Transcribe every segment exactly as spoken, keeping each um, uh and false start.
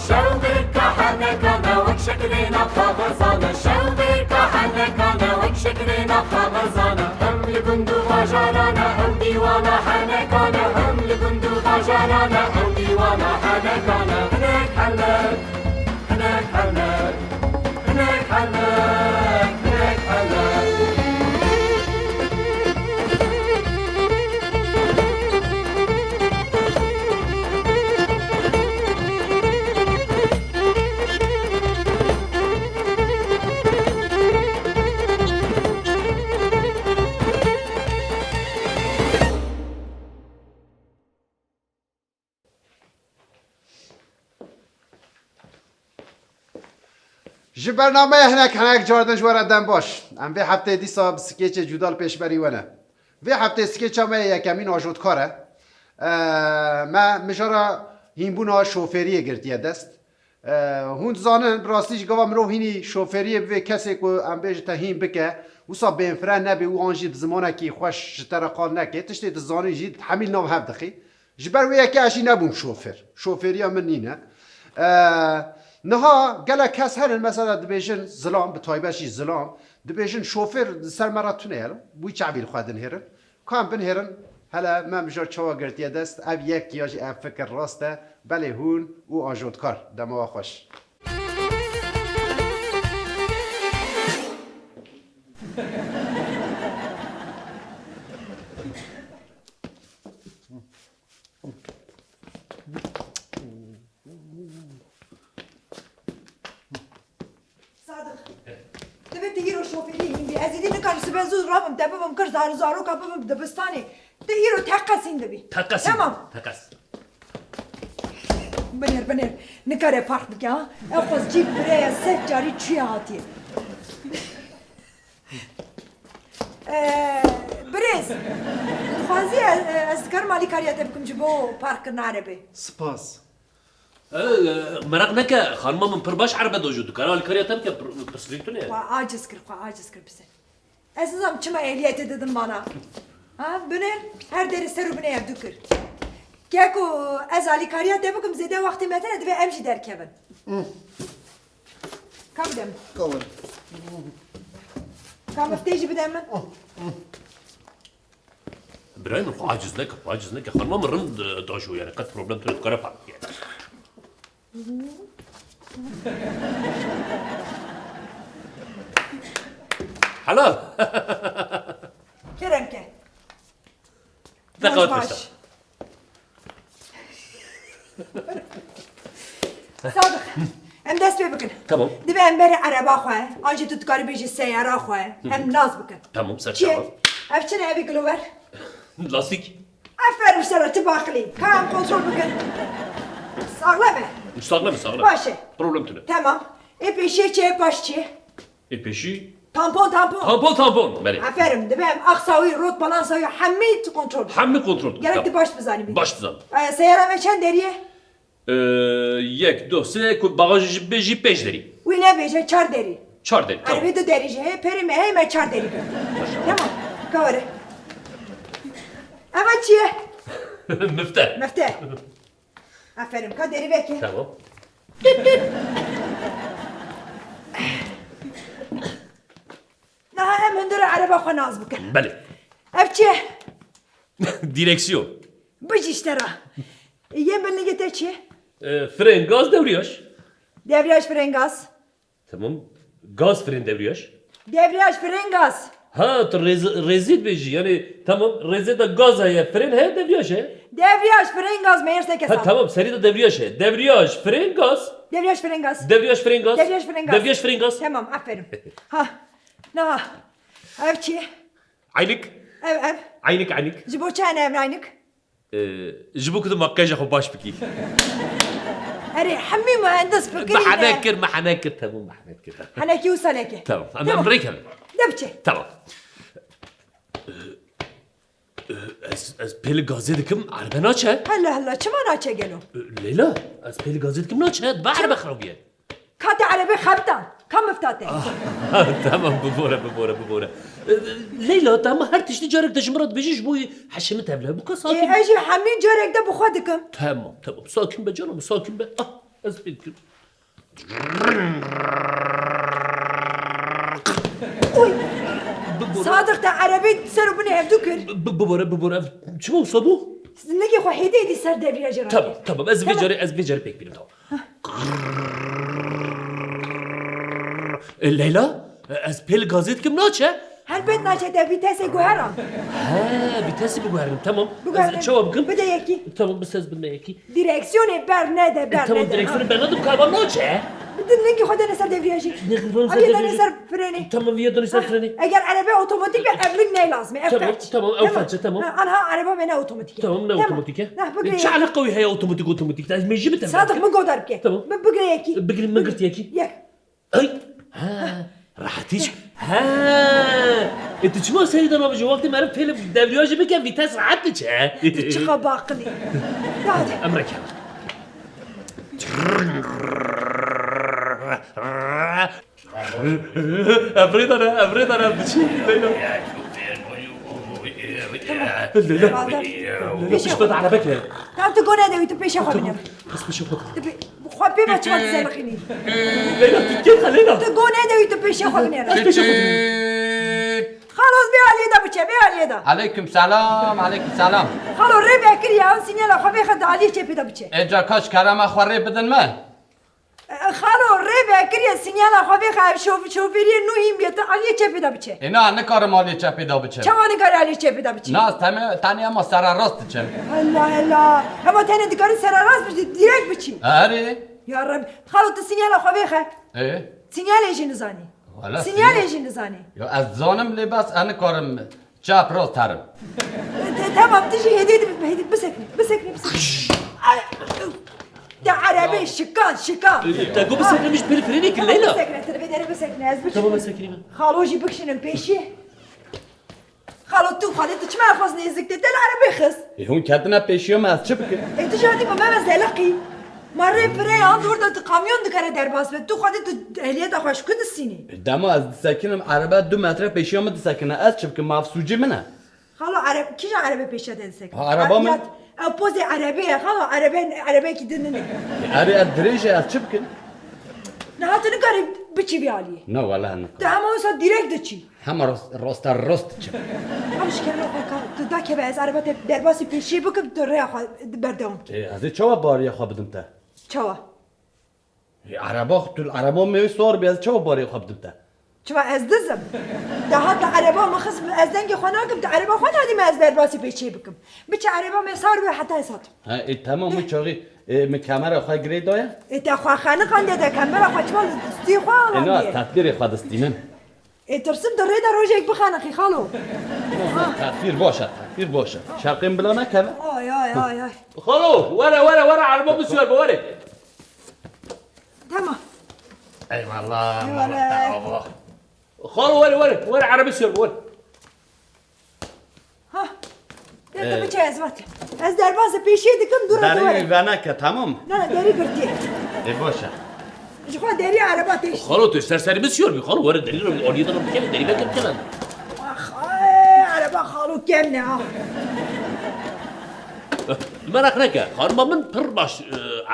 Şewbêrka henekane wek şeklê nav xwe xwezane, şewbêrka henekane wek şeklê nav xwe xwezane. Hem li gund û bajarane, ew dîwana henekane, hem li gund û bajarane, ew dîwana henekane. Hinek henek, hinek henek, hinek henek, hinek henek. Ji bernameya hinek hinek carin ji we re dem baş. Em vê hefteyê dîsa bi skêçê cuda li pêşberî we ne. Vê heftê skêça me yê yekemîn ajotkar e. Eee, me mijara hînbûna şofêriyê girtiye dest. Eee, hûn dizanin, bi rastî ji gava mirov hînî şofêriyê bivê kesê ku em bêjin te hîn bike, wisa bênfren nebe û an jî bi zimanekî xweş ji te re qal neke, tiştê dizanî jî hemî li nav hev dixî. Ji ber wê yekê ez jî nebûm şofêr. Şofêriya min nîne. Eee, niha gelek kes herin, mesela dibêjin zilam, bi taybet jî zilam, dibêjin şofêr li ser me re tune ye. Wî çavî li xwe dinihêrin. Ka em binihêrin, hele me mijar çawa girtiye dest, ev yek ya jî ev fikir rast e, belê hûn û ajotkar. Dema we xweş. Sadiq, divê tu îro şofêriyê hîn bî. Ez êdî nikarim sibe zû rabim, te bibim kir, zar û zaroka bibim dibistanê. Tu îro teqesîn dibî. Teqesîn. Tamam. Teqes. Binêr, binêr. Nikare park bike, ha? Ew xwest cî bire ye, sed carî çûye hatiye. Ee, birêz, dixwazî ez, ez dikarim alîkariya te bikim ji bo parkkirina erebê. Spas. E, e, meraq neke, xanima min pir baş erebe dojo, dikare alîkariya te bike, pir, pirsgirêk tune ye. Xwe aciz kir, xwe aciz kir, bisin. Ez nizanim çima ehliyetê didin bana. Ha, binêr, her derê ser û binê ev dû kir. Keko ez alîkariya te bikim, zêde wextê me tine, divê em jî derkevin. Ka bide min. Ka were. Ka miftê jî bide min. Birayê min, xwe aciz neke, xwe aciz neke. Xanima min rind, e, dajo, yani qet problem tune, dikare park bike. Helal. Kerem ke. Deqewet pêşta. Sadiq, em dest pê bikin. Tamam. Divê em berê ereba xwe, an jî tu dikarî bêjî seyara xwe, em nas bikin. Tamam, ser çawa. Ev çi ne, evî gilover? Lastîk. Aferin sana, tu baqilî. Ka em kontrol bikin. Saxlem e. Saxlem e, saxlem. Baş e. Problem tune. Tamam. Ê pêşiyê çi, ê paş çi? Ê pêşî? Tampon, tampon. Tampon, tampon. Belê. Aferin, divê em axsa wî, rot balansa wî, hemî tu kontrol bikî. Hemî kontrol bikî. Gerek tu baş bizanî bî. Baş dizanim. E, seyara me çend derî ye? E, yek, du, sê, ku bagajê jî bê jî pênc derî. Wî nebêje, çar derî. Çar derî, tamam. Erebê du derî jî heye, perê me heye, me çar derî bî. Tamam, ka were. Eva çi ye? Mifte. Mifte. Aferin, ka derî veke. Tamam. Tüt tüt. Niha em hundir ereba xwe nas bikin. Belê. Ev çi ye? Direksiyon. Bijî ji te re. Yên binlingê te çi ye? E, fren, gaz, devriyaj. Devriyaj, fren, gaz. Tamam. Gaz, fren, devriyaj. Devriyaj, fren, gaz. Ha, tu rêz-, rêzî dibêjî. Yani tamam, rêzê de gaz heye, fren heye, devriyaj heye. Devriyaj, fren, gaz, meyers neke. Ha, tamam, serî de devriyaj heye. Devriyaj, fren, gaz. Devriyaj, fren, gaz. Devriyaj, fren, gaz. Devriyaj, fren, gaz. Devriyaj, fren, gaz. Tamam, aferin. Ha, niha. Ev çi? Aynik. Ev, ev. Aynik, aynik. Ji bo çi hene ev aynik? Ee, ji bo ku tu makyaja xwe baş bikî. Erê, hemî muhendis fikirî ne. Me hene kir, me hene kir, temam, me hene kir. Henekî wisa leke. Tamam, em, em rêkevin. De biçe. Tamam. Ee, e, ez, ez pêli gazê dikim, erbe naçe. Hela, hela, çima naçe gelo? Ee, Leyla, ez pêli gazê dikim, naçe, dibe erbe xirabiye. Ka te erebê xebtan. Ka mifta te. Tamam, bibore, bibore, bibore. E, Leyla, te hema her tiştî carek te ji min re dibêjî, ji bo wî hişê min tevle. Bûka sakin. E, ez jî hemî carek de bi xwe dikim. Tamam, tamam. Sakin be canım, sakin be. Ah, ez pê dikim. Oy! Bibore. Sadiq, te erebê ser û binê hevdû kir. Bi-, bibore, bibore. Çima wisa bû? Nigê xwe hêdî hêdî ser devriyajê rakir. Tamam, tamam. Ez vê Tamam. carê, ez vê carê pêk bînim, tamam. E, Leyla, e, ez pê li gazê dikim, naçe? Helbet naçe, te vîtesê guheran. He, vîtesê biguherim, tamam. Biguherim. Ez çawa bikim? Bide yekî. Tamam, bi ses bidme yekî. Direksiyonê ber nede, E, ber tamam, nede. direksiyonê ber nedim, ka eva naçe? Bide ningî xwe dene ser devriyajê. Ningî xwe dene Hadi ser dene devriyajê. ser frenê. Tamam, viya dene ser frenê. Eger erebe otomatik be, ev ling ne lazim e, ev Tamam, felç. tamam, ev Tamam. felç e, tamam. Ha, anha erebe me ne otomatik e. Tamam, ne Tamam. otomatik e? Ha, bigire E, çi yekî. eleqa wî heye otomatik, otomatik? Ez mêjî bitim. Sadık, min godar bike. Tamam. Bi-, bigire yekî. Bigire, min girt yekî. Yek. Ay! Ha! Rehetî çi? Ha! E, tu çima serî de nabêjî? Wextê meriv pêlê devriyajê bike, vîtes rehet diçe. Tu çiqa baqilî. Hadi. Em rêkevin. Ev rê de ne, ev rê de ne, diçî, Leyla. Leyla. Leyla, Pêşe pişt xwe. be de erebek e. Tamam, tu gone de wî, tu pêşe xwe bine. Tamam. Ez pêşî xwe. Tu pê-, xwe pê me çima dizelixînî? Leyla, tu kêf xe, Leyla. Tu gone de wî, tu pêşî xwe binêre. Ez pêşî xwe binêrim. Xalo, bê aliyê de biçe, bê aliyê de. Aleyküm selam, aleyküm selam. Xalo, rê vekiriye, ew sinyala xwe bêxe, di aliyê çepê de biçe. Ê ca kaş kerema xwe rê bidin me. E, xalo, rê vekiriye, sinyala xwe bêxe, ev şof-, şofêriyê nû hîn bîye, tu aliyê çepê de biçe. Ê na, nikarim aliyê çepê de biçim. Çawa nikarî aliyê çepê de biçî? Na, ez teme-, tenê hema sererast diçim. Hela, hela. Hema tenê dikarî sererast biçî, direkt biçî. Erê. Ya Rebbi. Xalo, tu sinyala xwe bêxe. Ê? Sinyalê jî nizanî. Wala Sinyalê sinyal- jî nizanî. Ya ez zanim lê bes ez nikarim çap rast herim. Te-, tamam, tu jî hêdî, hêdî bisekne, bisekne, bisekne. Ay, te erebê şikan, şikan. Te got bisekne, min ji pêlê frênê kir, Leyla. Bisekne, tu vê derê bisekne, ez biçim. Tamam, ez sekinîme. Xalo jî bikişînin pêşî. Xalo, tu xalê, tu çima xwest nêzik te? Te li erebê xist. Ê, hûn ketine pêşiya me, ez çi bikim? Ê, tu jî hatî bi me ve zeleqî. Ma rê firê yan dor de tu kamyon dikare derbas be. Tu xwedê tu ehliyeta xwe ji ku distînî? Ê, dema ez disekinim, erebe du metre pêşiya min disekine. Ez çi bikim? Ma ev sûcê min e? Xalo, ereb-, kîjan erebe pêşiya te disekine? Ha, ereba min. Ev ya, ev pozê erebê ye, xalo, erebe, erebekî din nîne. Ê, erê, ev dirêj e, ez çi bikim? Niha tu nikarî biçî vî aliyê. Na, wele nikarî. Tu hema wisa direkt diçî. Hema rast, rasta rast diçim. Em ji kerema xwe ka, tu dakeve ez ereba te derbasî pêşiyê bikim, tu rêya xwe berdewam kî. Ê, ez ê çawa bariya xwe bidim te? Çawa? Ê, ereba, tu ereba me wê sor bî, ez çawa bariya xwe bidim te? Çima ez dizim? Daha tu ereba min xist, ez dengê xwe nakim, tu ereba xwe nadî me ez derbasî pêşiyê bikim. Biçe ereba me sar be heta ez hatim. Ha, ê, temam, wî çaxî, ê, min kemera xwe girê daye? Ê, te xwe xeniqandiye, te kemera xwe çima li destî xwe Ê, na, alandiye? Tedbîrê xwe distînim. Ê, tirsim tu rê de rojek bixeniqî, xalo. Tedbîr baş e, tedbîr baş e. Şerqên bila nekeve. Ay, ay, ay, ay. Xalo, were, were, were, ereba min siyar be, were. Tamam. Eyvallah, Eyvallah. Mehmet abi. Xalo, were, were, were, ereba siyar be, were. Ha. Ya tu Ee. biçe ez vate. Ez derbazê pêşiyê dikim, dû re Derî dû re. Veneke, tamam. Na, na, derî girtiye. Ê, baş e. Ji xwe derî ereba têş. Xalo, tu ser serî min siyar bî, xalo, were derî re, aliyê de re bikeve, derî veke bikeve. Ax, ay, ereba xalo kêm ne, ha. Meraq neke, xanima min pir baş, e,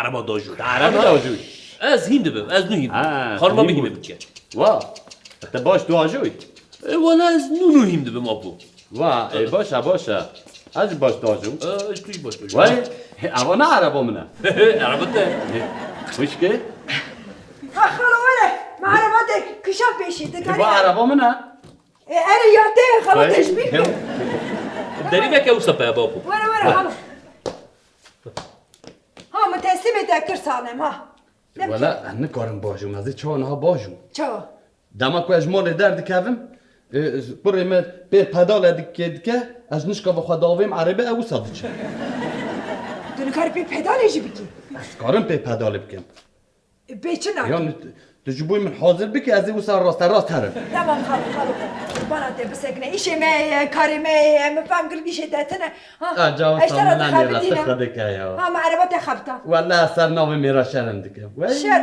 ereba dajû. Ereba dajû. Ez hîn dibim, ez nû hîn dibim. Ha, Xanima hîn min hîn bû. Bike. Wa, te baş dajû. E, wala ez nû nû hîn dibim, apo. Wa, e, baş e, baş e. Ez baş dajû. E, ez tu jî baş dajû. Vay, e, ava ne ereba min e? Ereba te. E, xwişkê? Ha, xalo were, me ereba te kişa pêşî, tu E, karî wa ereba. Ereba min e. E, erê ya te, xalo Vay. Teşbîh kir. Derî veke wisa pe, babo. Were, were, xalo. Ha, min teslîmê te kir salem, ha. Wala, ez nikarim bajûm, ez ê çawa niha bajûm. Çawa? Dema ku ez ji malê derdikevim, e, kurê min pê pedale dike, dike, ez nişka bi xwe davêm erebe, ew wisa diçe. Tu nikarî pê pedalê jî bikî? Ez karim pê pedalê bikim. E, pê çi nake? Yani, tu, tu ji bo min hazir bike, ez ê wisa raste rast herim. Tamam, xalo, xalo. Bana te bisekine. Îşê me ye, karê me ye, min fem kir îşê te tine. Ha, Ha, cawab ez te re tamam, dixebitîne. Xwedê ke ya. Ha, me ereba te xebita. Wele ez ser navê mêra şerm dikim. Wey. Şer.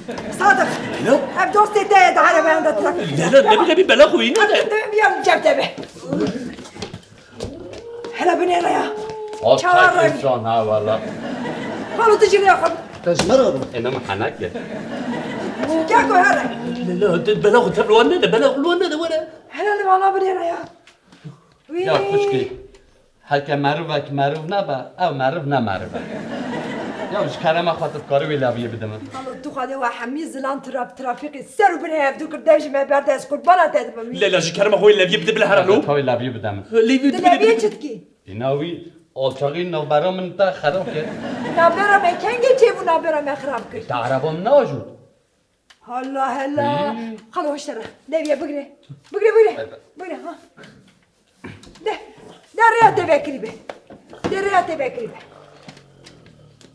Sadiq. Alo? Ev dostê te ye di erebeyan de trafîk. Leyla, nebî, nebî, bela xwe wî nede. Ev dibê biya cem te be. Hele binêre ya. Çawa revî? Insan ha, valla. Xalo, tu jî rêya xwe. Te ji me re bû. Ê, ne, min henek e. Gel ku here. Leyla, tu bela xwe tev li wan nede, bela xwe li wan nede, were. Hele li wana binêre ya. Wî. Ya xwişkî, heke merivek meriv nebe, ew meriv ne meriv e. Ya ji kerema xwe tu dikarî wê leviyê bide min. Xalo, tu Xwedê we hemî zilam traf-, trafîqî ser û binê hevdû kir, dev ji me berde, ez qurbana te dibim. Leyla, ji kerema xwe wê leviyê bide, bila here lo. Tawê leviyê bide min. Leviyê Tu bide, leviyê bide, çi bide. Dikî? Îna wî alçaxî navbera min te xerab kir. Navbera me kengê çêbû, navbera me xirab kir. Te ereba min neajot. Hela hela. Hî. Xalo, hoştera. Leviyê bigire. Bigire, bigire. Bigire, ha. De, de rêya te vekirî be. De rêya te vekirî be.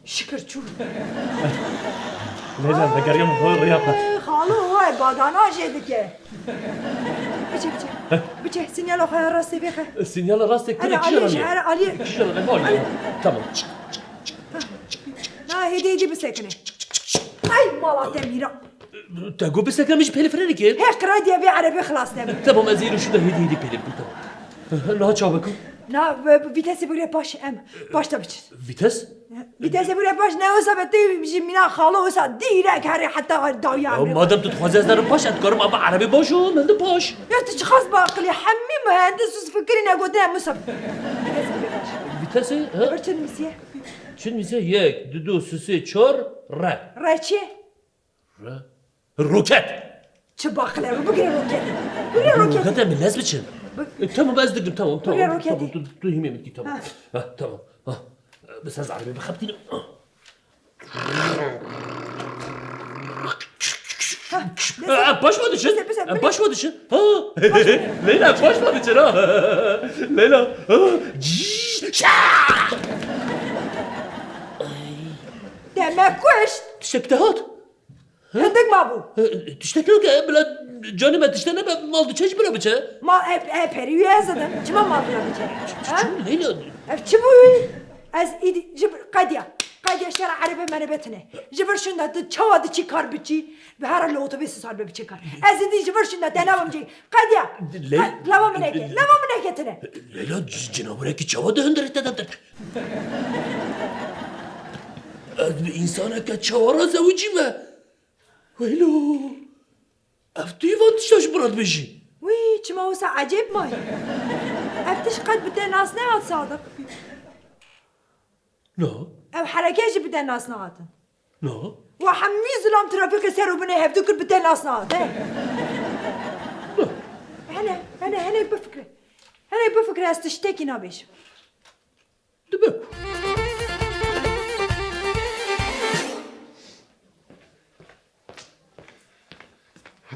Şikir çû. Leyla, vegeriya min xwe rêya xwe. Ee, xalo, way badana jê dike. Biçe, biçe. Biçe, sinyala xwe ya rastê vêxe. Sinyala rastê kire kî aliyê, ji here aliyê. Kî ji here aliyê. Tamam. Na, hêdî hêdî bisekine. Ay, mala te mîra. Te got bisekine, min jî pêlê frênê kir. Hê qiradiya vê erebê xilas nebin. Tamam, ez ê îro şûnde hêdî hêdî pêlê bikim, tamam. Niha çawa bikim? Na, bi-, bi-, vîtesê bigire paş, em paş de biçin. Vîtes? Vîtesê bigire paş, ne wisa be tê ji mîna xalo wisa dîrek herê heta dawiya. Ya, madem tu dixwazî ez nerim paş, ez dikarim ava erebê baş û min de paş. Ya tu çiqas bi aqilî, hemî muhendis û fikirî ne gotine Musa. Vîtesê bigire paş. Sesê, ha? Li vir çi nivîsiye? Çi nivîsiye? Yek, du, du, sê, sê, çar, re. Re çi ye? Re. Roket. Çi baqile, bigire roketê. Bigire roketê. Rokete min lez biçin. Bi- E, tamam, ez digirim, tamam, tamam. Bigire roketê. Tamam, tu, tu himê min dikî, tamam. Ha. Ha, tamam. Ha. Bi ser zaribê bixebitînim. Ha, Aa, paşma dişin. Bize, bize, Aa, bize. Paşma dişin. Ha. Leyla, paşma dişin ha. Leyla. Ha. Şa! Demek kuş. Tiştek te hat. Hindik mabû. Tiştek yok, e, bila canê me tişte nebe, mal diçe ji bira biçe. Ma, e, e, perî wî ez didim. Çima mal bira biçe? Ha? Çi bû Leyla? Ev çi bû? Ez îdî ji bir qediya. Qediya şera erebe merebe tine. Ji vir şunda tu çawa diçî kar biçî? Bi her li otobusê sar be biçe kar. Ez îdî ji vir şunda te nabim cî. Qediya. Ley- Qe-, lava min eke. Lava min eke tine. Leyla, c-, cinawirekî çawa di hundirê te de? Ez bi însaneke çawa re zewicî me? Weylo. Ev tu van tişta ji bira dibêjî? Wî, çima wisa ecêb mayî? Ev tişt qet bi te nas nehat, Sadiq. Na. Ev hereke jî bi te nas nehatin. Na. Wa hemî zilam trafîkê ser û binê hevdû kir, bi te nas nehat, he? Na. Hele, hele, hele bifikre. Hele bifikre, ez tiştekî nabêjim. Dibe.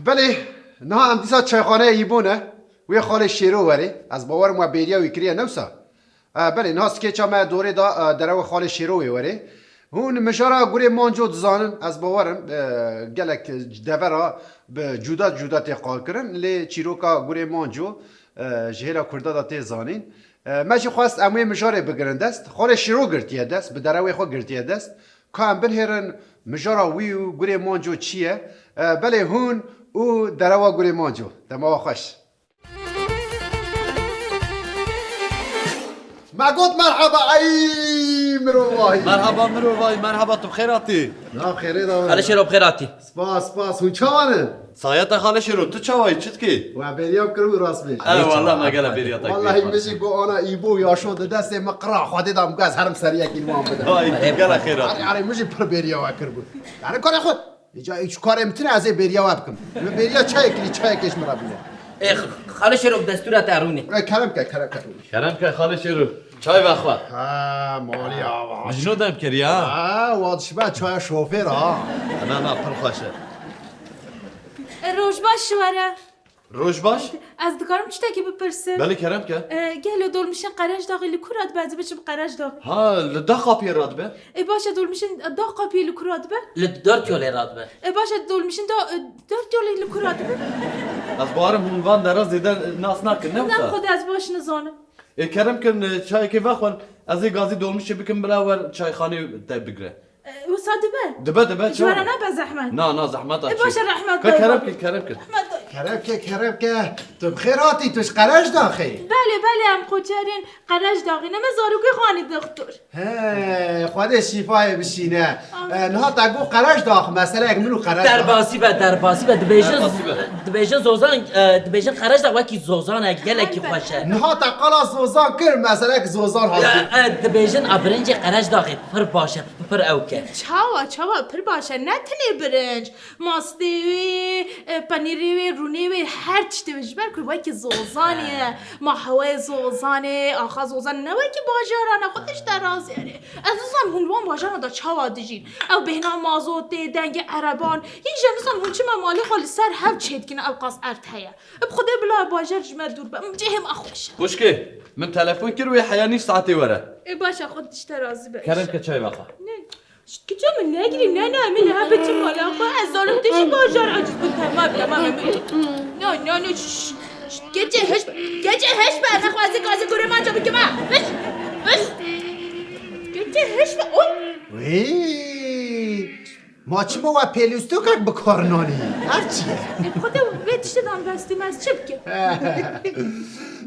Belê, niha em dîsa çayxaneya Îbo ne. Wê xalê Şêro werê. Ez bawerim we bêriya wî kiriye, ne wisa? E, belê, niha skêça me dorê da, e, derewa xalê Şêro wê werê. Hûn mijara gurê Manco dizanin, ez bawerim, e, gelek devera bi cuda cuda tê qalkirin, lê çîroka gurê Manco, e, ji hêla Kurda de tê zanîn. E, me jî xwest em wê mijarê bigirin dest. Xalê Şîro girtiye dest, bi derewê xwe girtiye dest. Ka em binhêrin mijara wî û gurê Manco çi ye? E, belê hûn û derewa gurê Manco. Dema we xweş. Me got merheba, ey mirovahî. Merheba mirovahî, merheba, tu bi xêr hatî. Na xêrê de. Xalê Şêro bi xêr hatî. Spas, spas. Hûn çawa ne? Saye te Xalê Şêro, tu çawa yî, çi dikî? We bêriya kir û rast bêjî. E, wala me gele bêriya te kir. Wallahî min jî got ana Îbo ya şo di destê min qira, Xwedê da min got ez herim seriyekî li wan bidim. Vay, gele xêr hatî. Arê, arê, min jî pir bêriya we kir bû. Yani karê xwe. Îca îç karê min tune ez ê bêriya we bikim. Min bêriya çayê kirî, çayekê ji min re bîne. Ê, Xalê Şêro, bi destûra te rûnê. E, kerem ke, kerem ke. Kerem ke Xalê Şêro. Çay vexwe. Ha, malî ava. Mijno dem kiriya. Ha, wa dişibe çaya şofêr ha. Na, na, pir xweş e. E, roj baş ji we re. Roj baş. Ez dikarim tiştekî bipirsim? Belê, kerem ke. E, gelo dolmişên Qerejdaxê li ku re dibe, ez ê biçim Qerejdaxê? Ha, li Daqapiyê re dibe. E, baş e, dolmişên Daqapiyê li ku re dibe? Li dört yolê re dibe. E, baş e, dolmişên da, e, dört yolê li ku re dibe? Ez bawerim hûn van dera zêde nas nakin, ne wisa? Ne, xwedê ez baş nizanim. Ê, kerem kin, e, çayekê vexwin, ez ê gazî dolmişê bikim bila wer çayxanê te bigre. E, wisa dibe? Dibe, dibe, çawa? Ji we re nebe zehmet? Na, na, zehmet. E, baş e, rehmet. Ka kerem kin, kerem kin. Rehmet. Kerem ke, kerem ke. Tu bi xêr hatî, tu ji Qerejdaxê? Belê, belê, em koçerên Qerejdaxê ne, me zarokê xanî dixtur. He, Xwedê şîfayê bişîne. Amin. E, niha te got Qerejdax, meseleyek min û Qerejdax. Derbasî be, derbasî be. Dibêjin, Derbasî be. Dibêjin Zozan, e, dibêjin Qerejdax wekî Zozan e, gelekî xweş e. Niha te qala Zozan kir, meseleyek Zozan hatî. E, e, dibêjin a birincê Qerejdaxê pir baş e, pir ewk e. Çawa, çawa pir baş e, ne tenê birinc. Mastê wê, e, penîrê wê, rûnê wê, her tiştê wê ji ber ku wekî Zozanê ye. He. Ma hewayê Zozanê, axa Zozanê ne wekî bajaran e, xwe tişt te razî erê. Ez nizam hûn li wan bajaran de çawa dijîn. Ew bêhna mazotê, dengê ereban, yek jî nizam hûn çima malê xwe li ser hev çêdikîne, ew qas erd heye. Bi Xwedê bila bajar ji me dûr be. Cihê me xweş e. Xwişkê, min telefon kir wê heya nîv saetê were. Ê baş e, xwe tişt te razî be. Kerem ke çay vexa. Ne? Kiça min negirî, ne, ne, min hebe çi mala xwe, ez zanim tu jî bajar aciz bin, tamam, tamam, min. No, no, no, şş, şş, gece heş be, gece heş be, ne xwazî gazî gure manca bikime. Hiş, hiş. Gece heş be, oy. Wî, ma çima we pêlûstokek bi kar nanî? Ev çi ye? E, xwe te vê tiştê dan bestî me, ez çi bikim?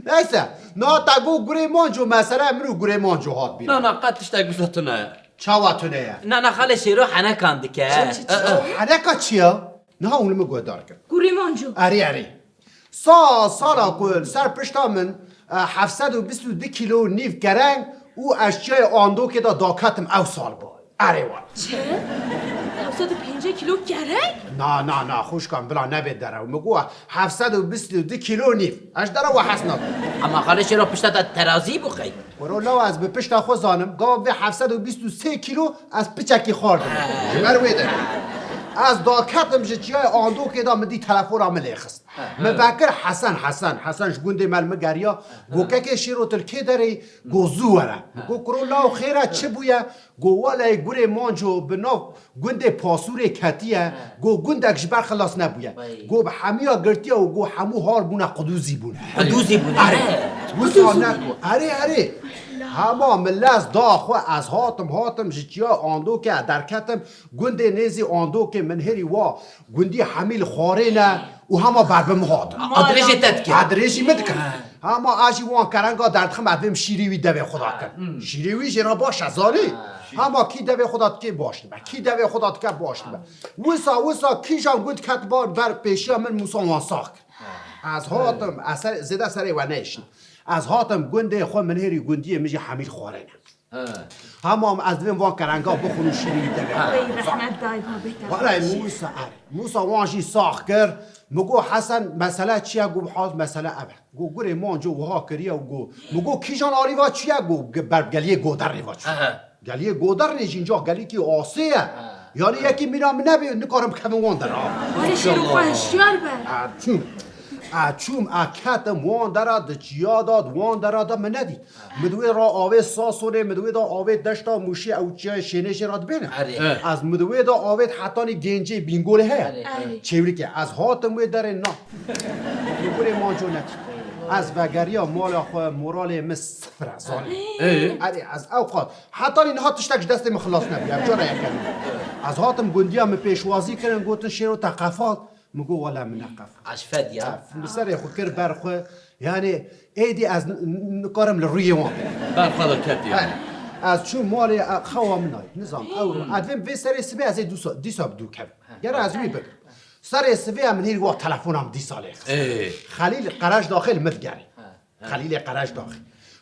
Neyse, na te got gurê manco, mesele min û gurê manco hat bîra. Na, na, qet tiştek wisa tune ye. Çawa tune ye? Na, na, Xalê Şêro henekan dike. Çi, çi, çi? E, e. Heneka çi ya? Niha hûn li min guhdar kin. Gurê manco. Erê, erê. Sal sala ku li ser pişta min, e, heft sed û bîst û du kîlo û nîv kereng Û ez çiyayê Andokê de daketim ew sal bû. Erê wala. Çi? Heft sed û pêncî kîlo gerek? Na, na, na, xwişkan bila nebê derew. Min got heft sed û bîst û du kîlo nîv. Ez ji derewa hez nakim. Ama xalê Şêro pişta te terazî bû qey? Wero law ez bi pişta xwe zanim, gava vê heft sed û bîst û sê kîlo ez piçekî xwardim. Ji ber wê de. Ez daketim ji çiyayê Andokê de min dî telefona min lê xist. Min vekir Hesen, Hesen, Hesen ji gundê me li min geriya. Go kekê Şêro tu li kê derê? Go zû were. Min go kuro law xêr e, çi bûye? Go weleyê gurê Manco bi nav gundê Pasûrê ketiye. Go gundek ji ber xilas nebûye. Go bi hemiya girtiye û go hemû har bûne qudûzî bûne. Qudûzî bûne. Erê. Wisa ne. Erê, erê. Hema min lez da xwe, ez hatim, hatim ji çiya Andokê derketim. Gundê nêzî Andokê min hêrî wa gundî hemî li xwarê ne û hema ber bi min hatin. Adrêjê te dike. Adrêjî min dikin. Hema ez jî wan kerenga derdixim, ez vêm şîrî wî devê xwe da kim. Şîrî wî jê re baş e, zanî? Hema kî devê xwe da dike baş dibe. Kî devê xwe da dike baş dibe. Wisa, wisa kîjan gund ket bar ber pêşiya min, Mûsa wan sax kir. Ez hatim, ez ser, zêde serê we neyşin. Ez hatim gundê xwe, min hêrî gundiyê min jî hemî li xwarê ne. Hema ez divêm van kerenga bixwin û şîrî wî devê. Ey rehmet dayê babê te. Were Mûsa, erê. Mûsa wan jî sax kir. Mi got Hesen, mesele çi ye? Got Haj, mesele ev e. Got gurê Manco wiha kiriye û got. Mi got kîjan alî va çi ye? Got ge-, ber geliyê Godernê va çû. Geliyê Godernê jî înca gelîkî asê ye. Yanî yekî mîna min nebê, nikarim bikevim wan der ha. Were Şêro xwe hişyar be. Çûm. Ez çûm, ez ketim wan dera, di çiya da, di wan dera da min nedît. Mi di wê ra avêt Sasonê, mi di wê da avêt deşta Mûşê, ew çiyayê Şênê jê ra dibêne. Erê. Ez mi di wê da avêt hetanî Gencê, Bîngolê heye. Erê. Çêwrikê. Ez hatim wê derê na. Min gurê Manco nedît. Ez vegeriya mala xwe, moralê min sifir e, zanî. Ê. Erê, ez ew qat. Hetanî niha tiştek ji destê min xilas nebûye. Ev cara yekem e. Ez hatim gundiya min pêşwazî kirin, gotin Şêro te qefalt. Min got wele min neqef. Aşfed ya. Min serê xwe kir ber xwe. Yanî êdî ez n-, n-, nikarim li rûyê wan bêjim. Ber xwe de ket ya. Ez çûm malê, e, xewa min ay. Nizam. Ew, ez divêm vê serê sibê ez ê dûsa, dîsa bi dû kevim. Gere ez wî bikim. Serê sibê em nîr wa telefona min dîsa lê xist. Ê. Xelîl Qerejdaxê li min digerê. Xelîlê Qerejdaxê.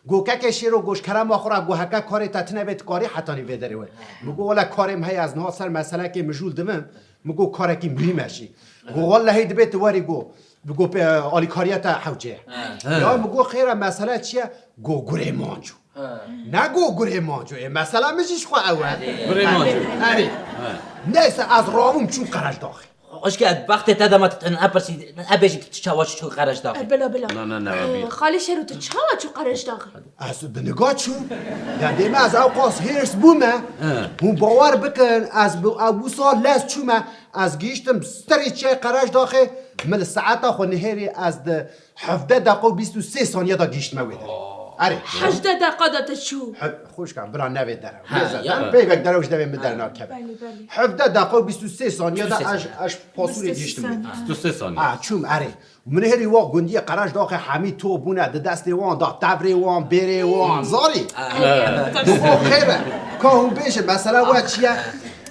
Go kekê Şêro, go ji kerema xwe re, go heke karê te tune bê, tu karî hetanî vê derê we. Min go wele karê min heye, ez niha ser meselekê mijûl dibim. Min go karekî muhîm e jî. Go wellehî dibê tu werî, go. Bi go pê, alîkariya te hewce ye. Ya min go xêr e, mesele çi ye? Go gurê Manco. Ne go gurê Manco, ê mesele min jî ji xwe ew e. Gurê Manco. Erê. Neyse ez rabûm çûm Qerejdaxê. Xweşke ez bextê te dema tu, tu nepirsî, nebêjî tu çawa çû Qerejdaxê. Bila bila. Na na ne webî. Xalê Şêro tu çawa çû Qerejdaxê? Ez bi niga çû. Ya dême ez ew qas hêrs bûme. Hûn bawer bikin, ez bi ew wisa lez çûme. Ez gihîştim serê çiyayê Qerejdaxê, min li saeta xwe nihêrî, ez di hevdeh deqa û bîst û sê saniye de gihîştime wê derê. Erê. Hevdeh deqa de te çû. Xwişka, bila nevê derew. Peyvek derew ji devê min dernakeve. Hevdeh deqa û bîst û sê saniye de ez, ez Pasûrê gihîştim wê derê. Bîst û sê saniye. Ah, çûm, erê. Min hêrî wa gundiyê Qerejdaxê hemî top bûne, di destê wan da, tevrê wan, bêrê wan, zarî. Dixwe xêr e. Ka hûn bêjin, mesele we çi ye?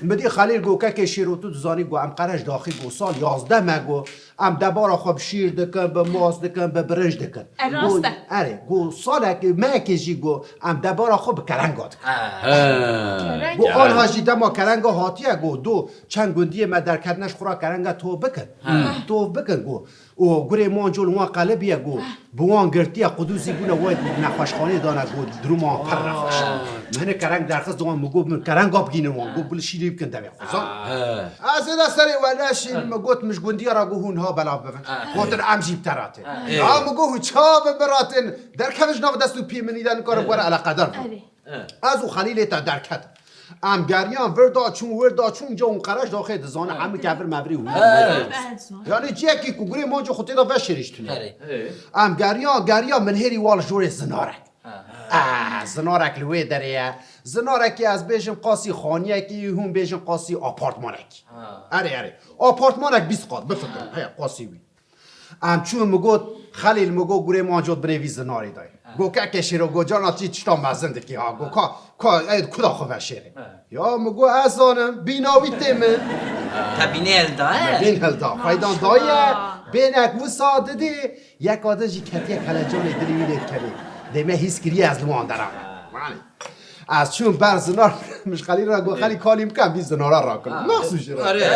Min dî Xelîl go kekê Şêro tu dizanî go em Qerejdaxî go sal yazdeh me go. Em debara xwe bi şîr dikin, bi mast dikin, bi birinc dikin. E, rast e. Erê, go salekê, mehekê jî go em debara xwe bi kerenga dikin. Go anha jî dema kerenga hatiye go do çend gundiyê me derketine ji xwe re kerenga top bikin. Top bikin go. Û gurê Manco li wan qelibiye go. Bi wan girtiye, qudûzî bûne, wê nexweşxanê dane go, duruma wan pir nexweş e. Min hinek kereng derxist wan, min got min kerenga bigînin wan, got bila şîrî bikin devê xwe, zan. Ez ê de serê we neşînim, min got min ji gundiya re got hûn ha belav bibin. Gotin em jî bi te re tên. Ya min got hûn çawa bi min re tên? Derkevin ji nav dest û piyê min, îda nikarin were eleqedar bû. Ez û Xelîlê te derketin. Em geriyan vir da çûn, wir da çûn, ca hûn Qerejdaxê dizane, hemî kevir mevirî hûn. Yanî ciyekî ku gurê Manco xwe tê de veşêrî ji tune. Erê. Em geriyan, geriyan, min hêrî wa li jorê zinarek. Ah, zinarek li wê derê ye. Zinarekî ez bêjim qasî xaniyekî, hûn bêjin qasî apartmanekî. Erê, erê. Apartmanek bîst qat, bifikirin. Heye, qasî wî. Em çûn, mi got, Xelîl, mi got, gurê Manco di binê vî zinarî de ye. Got, kekê Şêro, got, carna tî tişta mezin dikî ha. Got, ka, ka, ê, kuda xwe veşêrê. Ya mi got, ez zanim, bîna wî tê min. Te bînê hilda, he? Me bîn hilda. Feydan daye, bênek wisa didî, yeka din jî ketiye kelecanê dilê wî lê dikevê. Dê me hîs kiriye ez li wan dera me. Ez çûm ber zinar, min ji Xelî re got, "Xelî, kalî bikem, vî zinara rakim." Nasû jî re.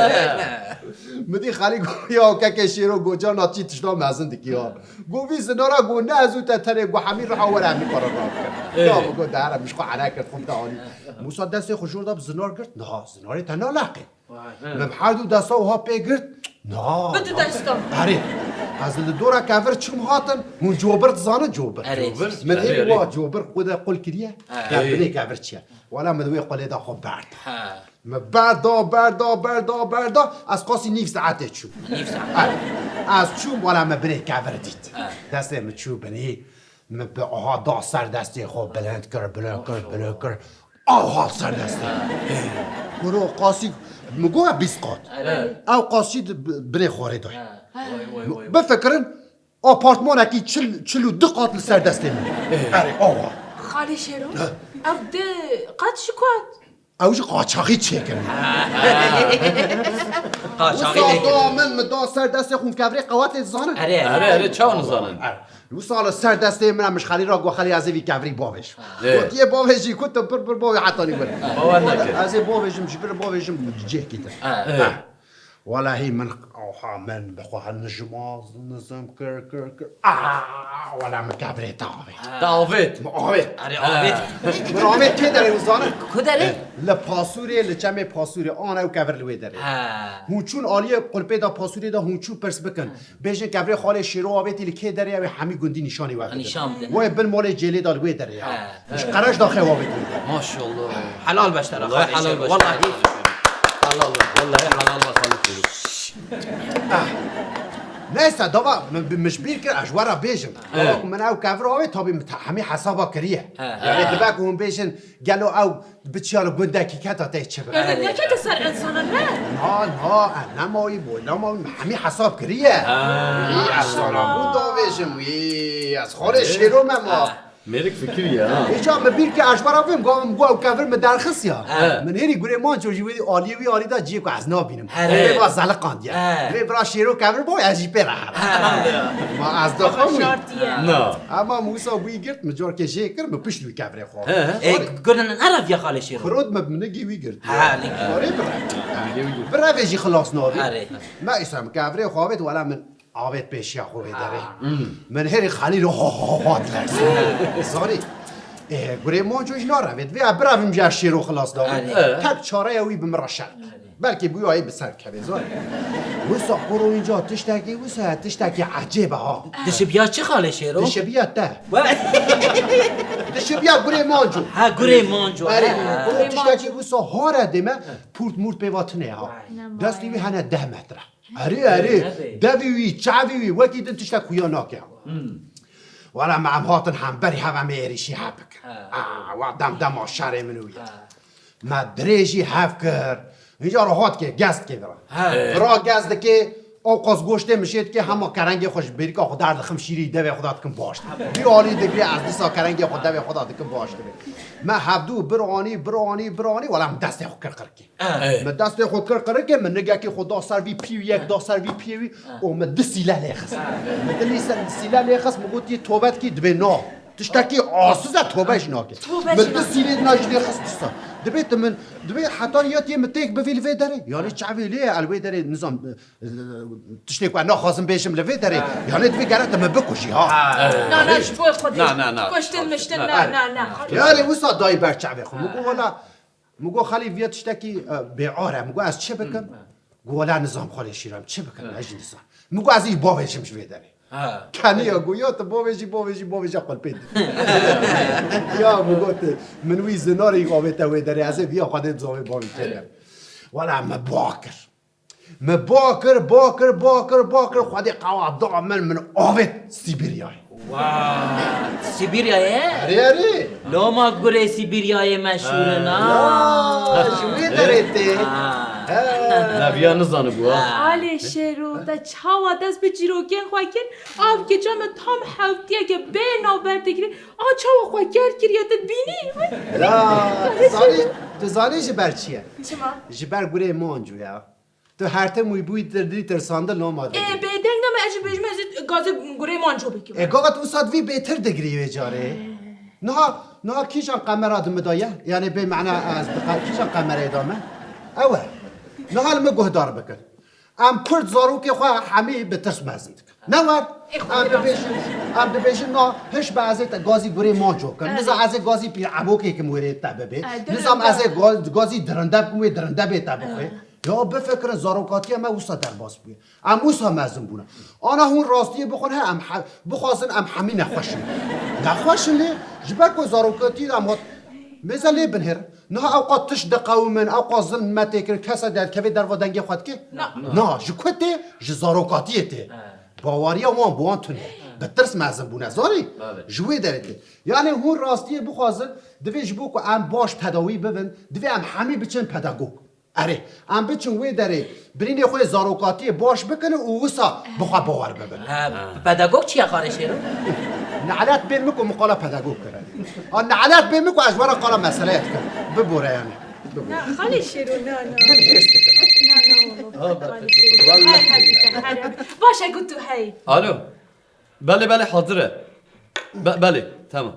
Min dî Xelî got, "Ya kekê Şêro, got, carna çî tişta mezin dikî ha." Got, "Vî zinara, got, ne ez û te tenê, got, hemî riha were hemî para rabikim." Ya min got, "De here, min ji xwe ere kir, xwe bide alî." Wisa destê xwe jor da bi zinar girt, niha zinarê te naleqê. Min bi her du desta wiha pê girt. Na. Bi du desta. Erê. Ez li dora kevir çûm hatin, hûn cobir dizanin cobir. Erê. Cobir? Min erê, hêvî erê. Wa cobir xwe de qul kiriye. Ha. Ya binê kevir çiye. Wala min wê qulê da xwe berda. Ha. Min berda, berda, berda, berda. Ez qasî nîv saetê çûm. Nîv saet. Erê. Ez çûm, wala min binê kevir dît. Ha. Destê min çû binê. Min bi aha da ser destê xwe bilind kir, bilind kir, bilind kir. Ew hat ser destê. Kuro qasî, min got bîst qat. Erê. Ew qasî di bi-, binê xwarê dayê. Ha. Vay, vay, vay, vay. Bifikirin, apartmanekî çil, çil û du qat li ser destê min. Erê, awa. Xalê Şêro, ev di qat ji ku hat? Ew jî qaçaxî çêkirin. Qaçaxî Wisa lêkirin. Da min, min da ser destê xwe, kevirê qewatê dizanin. Erê, erê, erê, çawa nizanin? Erê. Wisa li ser destê min em ji Xelî re got, "Xelî, ez ê vî kevirî bavêjim." Ê. Gotiye, "Bavêjî ku tu pir pir bavê hetanî were." Bawer neke. Ez ê bavêjim, ji vir bavêjim cihekî din. Ha. Ê. Ha. Welahî min, oha min bi xwe nijima nizim kir, kir, kir. Ah, wela min kevirê te avêt. Te avêt? Min avêt. Erê, avêt. Min avêt kê derê, hûn zanin? Ku derê? Li Pasûrê, li çemê Pasûrê, ana ew kevir li wê derê. Ha. Hûn çûn aliyê qulpê de Pasûrê de, hûn çûn pirs bikin. Bêjin kevirê xalê Şêro avêtî li kê derê, ew ê hemî gundî nîşanî we bidin. Nîşan bidin. Wê bin molê cêlê de li wê derê ya. He. Ji qereş daxê avêtî li derê. Maşallah. Helal beşte. Wallahî helal beşte. Wallahî. Helal be. Wallahî helal be xalê Şêro. Ah. Neyse, dava min, min ji bîr kir, ez ji we re bêjim. He. Dava ku min ew kevir avê, tabî min te-, hemî hesaba kiriye. He. Yani dibe ku hûn bêjin, gelo ew Biçiya li gundekî keta tê çi bibe? Erê, nekete ser insana, ne? Na, na, ez nemayî bo, nemayî, hemî hesab kiriye. Ha. Î, ez sana bû davêjim, î, ez xalê Şêro me ma. Mêrik fikiriye, ha. Îca min bîr kir, ez ji we re bim, gavim, got, ew kevir min derxist ya. Ha. Min hêrî gurê Manco jî wê aliyê wî alî da ciyê ku ez nabînim. Erê. Vê va zeliqandiye. Ha. Vê bira Şêro kevir bo, ez jî pê re herim. Ha. Ma ez dixwim wî. Başartiye. Na. Ama min wisa wî girt, min carkê jê kir, min pişt wî kevirê xwe. He. Ê, gurnin erev ya xalê Şêro. Xirot me binigî wî girt. Ha, ne. Arê bire. Binigî wî girt. Bire vê jî xilas nabî. Arê. Me îsem kevirê xwe avêt, wela min avêt pêşiya xwe wê derê. Hmm. Min herî Xelîl ho ho ho ho dilerse. Zanî. Ê, gurê Manco jî narevêt. Vê birevim jî Şêro xilas nabî. Arê. Tek çareya wî bi min re şert. Belkî bûyayî bi ser kevê zor. Wisa qoro înca tiştekî, wisa tiştekî ecêb e ha. Dişibiya çi xalê Şêro? Dişibiya te. We- Dişibiya gurê Manco. Ha, gurê Manco. Erê, ha. Qoro tiştekî wisa hare dê me, pûrt mûrt pê va tune ha. Vay. Destî wî hene deh metre. Erê, erê. Devî wî, çavî wî, wekî din tiştek xuya nake. Hmm. Wala me em hatin hemberî hev em ê êrîşî hev bikin. Ha. Ah, wa dem dema şerê min û ya. Ha. Me dirêjî hev kir. Înca rahat ke, gez dike vira. He. Vira gez dike, ew qas goştê min şê dike, hema kerengê xwe ji bêrîka xwe derdixim, şîrî devê xwe da dikim baş dibe. Vî alî digre, ez dîsa kerengê xwe devê xwe da dikim baş dibe. Me hevdû bir anî, bir anî, bir anî, wela min destê xwe kir qirikê. He. Me destê xwe kir qirikê, min nigekî xwe da ser vî piyê wî, yek da ser vî piyê wî, û min di sîle lê xist. Min di lî ser sîle lê xist, min got, "Yê tobe dikî?" Dibê, "Na." Tiştekî aciz e, tobe jî nake. Tobe jî nake. Min di sîlê dina jî lê xist dîsa. Dibê tu min, dibê heta ya tê min têk bivî li vê derê. Yanî çavê lê ye, el wê derê nizam, e, e, tiştê ku ez naxwazim bêjim li vê derê. Ha. Yanî divê gere tu min bikujî ha. Ha. Na, na, ji bo Xwedê. Na, na, na. Kuştin miştin, na, na, na. Yanî wisa dayî ber çavê xwe. Min got, wela, min got, Xelî, viya tiştekî, e, bêar e. Min got, ez çi bikim? Got, wela nizam xalê Şêro, çi bikim? Ez jî nizam. Min got, ez ê bavêjim ji vê derê. Ha. Keniya got, ya tu bavêjî, bavêjî, bavêje qulpê din. Ya min got, min wî zinarî avête wê derê, ez ê viya Xwedê dizavê bavê keniya. Wela me ba kir. Me ba kir, ba kir, ba kir, ba kir, Xwedê qewa da min, min avêt Sîbiryayê. Wa, Sîbiryayê? Erê, erê. Loma gurê Sîbiryayê meşhûr in, ha. Ya, ji wê derê tê. Ha. He. Neviya nizanibû, ha. Xalê Şêro, te çawa dest bi çîrokên xwe kir? Av keça min tam hewtiyeke bê navber te kirî. A çawa xwe ker kiriye, tu dibînî? La, tu zanî, tu zanî ji ber çi ye? Çima? Ji ber gurê Manco ya. Tu her tim wî bûyî tir-, dirî tirsandin loma Ê, digirî. Bêdeng ne me, ez jî bêjim, ez ê gazê gurê Manco bikim. Ê, gava tu wisa divî bêtir digirî wê carê. Niha Niha kîjan qemera di min de ye? Yanî bê mena ez bi qe-, kîjan qemereyê de me? Ew e. Niha li min guhdar bikin. Em Kurd zarokê xwe hemî bi tirs mezin dikin. Ne wer? Em dibêjin, em dibêjin na hiş be ez ê te gazî gurê manco kim. Niza ez ê gazî pîr ebokê kim wêrê te bibê. Nizam ez ê ga-, gazî dirinde bikim wê dirinde bê te bixwê. Ya bifikirin zarokatiya me wisa derbas bûye. Em wisa mezin bûne. Ana hûn rastiyê bixwin he, em he-, bixwazin em hemî nexweş in. Nexweş in lê ji ber ku zarokatî em hat mêze lê binhêrin. Niha ew qat tişt diqewimin, ew qat zilm me tê kirin, kesa derdikeve derva dengê xwe dike? Na. Na, ji ku tê? Ji zarokatiyê tê. Bawariya wan bi wan tune. Bi tirs mezin bûne, zanî? Belê. Ji wê derê tê. Yanî hûn rastiyê bixwazin, divê ji bo ku em baş tedawî bibin, divê em hemî biçin pedagog. Erê, em biçin wê derê, birînê xwe yê zarokatiyê baş bikin û wisa bi xwe bawer bibin. Ha, pedagog çi ye xalê Şêro? Nelet bên min ku min qala pedagog kir. A nelet bên min ku ez ji we re qala meseleyek dikim. Bibore yanî. Bibore. Na, xalê Şêro, na, na. Min hêrs dikin. Na, na, oğlum, xalê Şêro. Her, her, her, her. Baş e ku tu hey. Alo. Belê, belê, hazir e. Be-, belê, tamam.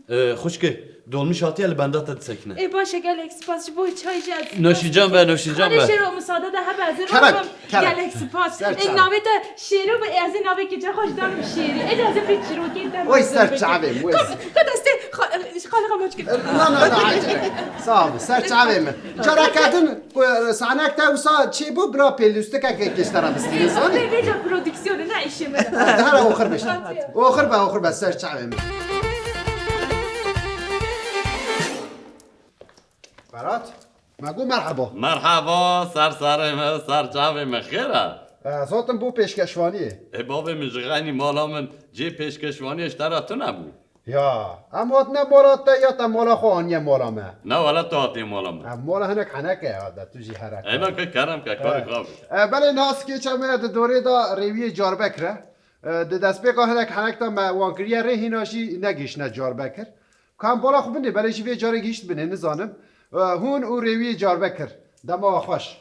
Ee, xwişkê, dolmîş hatiye, li benda te disekine. Ê, baş e, gelek spas ji bo çay jî ez. Noşîcan be, noşîcan be. Xalê Şêro, misade de hebe ez ê Kerem, rokim. Kerem. Gelek spas. Ser çav. Ê, navê te Şêro be, ê, ez ê navê kêça xwe ji danim Şêrî. Ê, ez ê pê çîrokê te. Oy, ser çavê, wê. Qet, qet ez tê xa-, xalê xwe maç kir. Na, na, na, acele. Sağ ol, ser çavê min. Careke din ku sahnek te wisa çêbû, bira pêlûstikek kêştera bistînin, zanî? Vê, vêca prodüksiyonê, ne işê min e. Hera oxir be. Oxir be, oxir be, ser çavê min. Berat, me got merhaba. Merhaba, ser serê me, ser çavê me, xêr e? E, zaten bû pêşkeşvaniyê. Ê, bavê min ji xeynî mala min cê pêşkeşvaniyê ji te re tune bû. Ya, em hatine mala te ya te mala xwe aniye mala me? Na, wele tu hatiye mala me. Em mala hinek heneke ya de, tu jî hereke. Eyna ke kerem ke, karê xwe bike. E, belê, naskê çeme di dorê de rêwiyê Carbekir e. E, di destpêka hinek henek de me wan kiriye rê, hîna jî negihiştine Carbekir. Ka em bala xwe binê, belê jî vê carê gihişt binê, nizanim. E, hûn û rêwiyê Carbekir. Dema we xweş.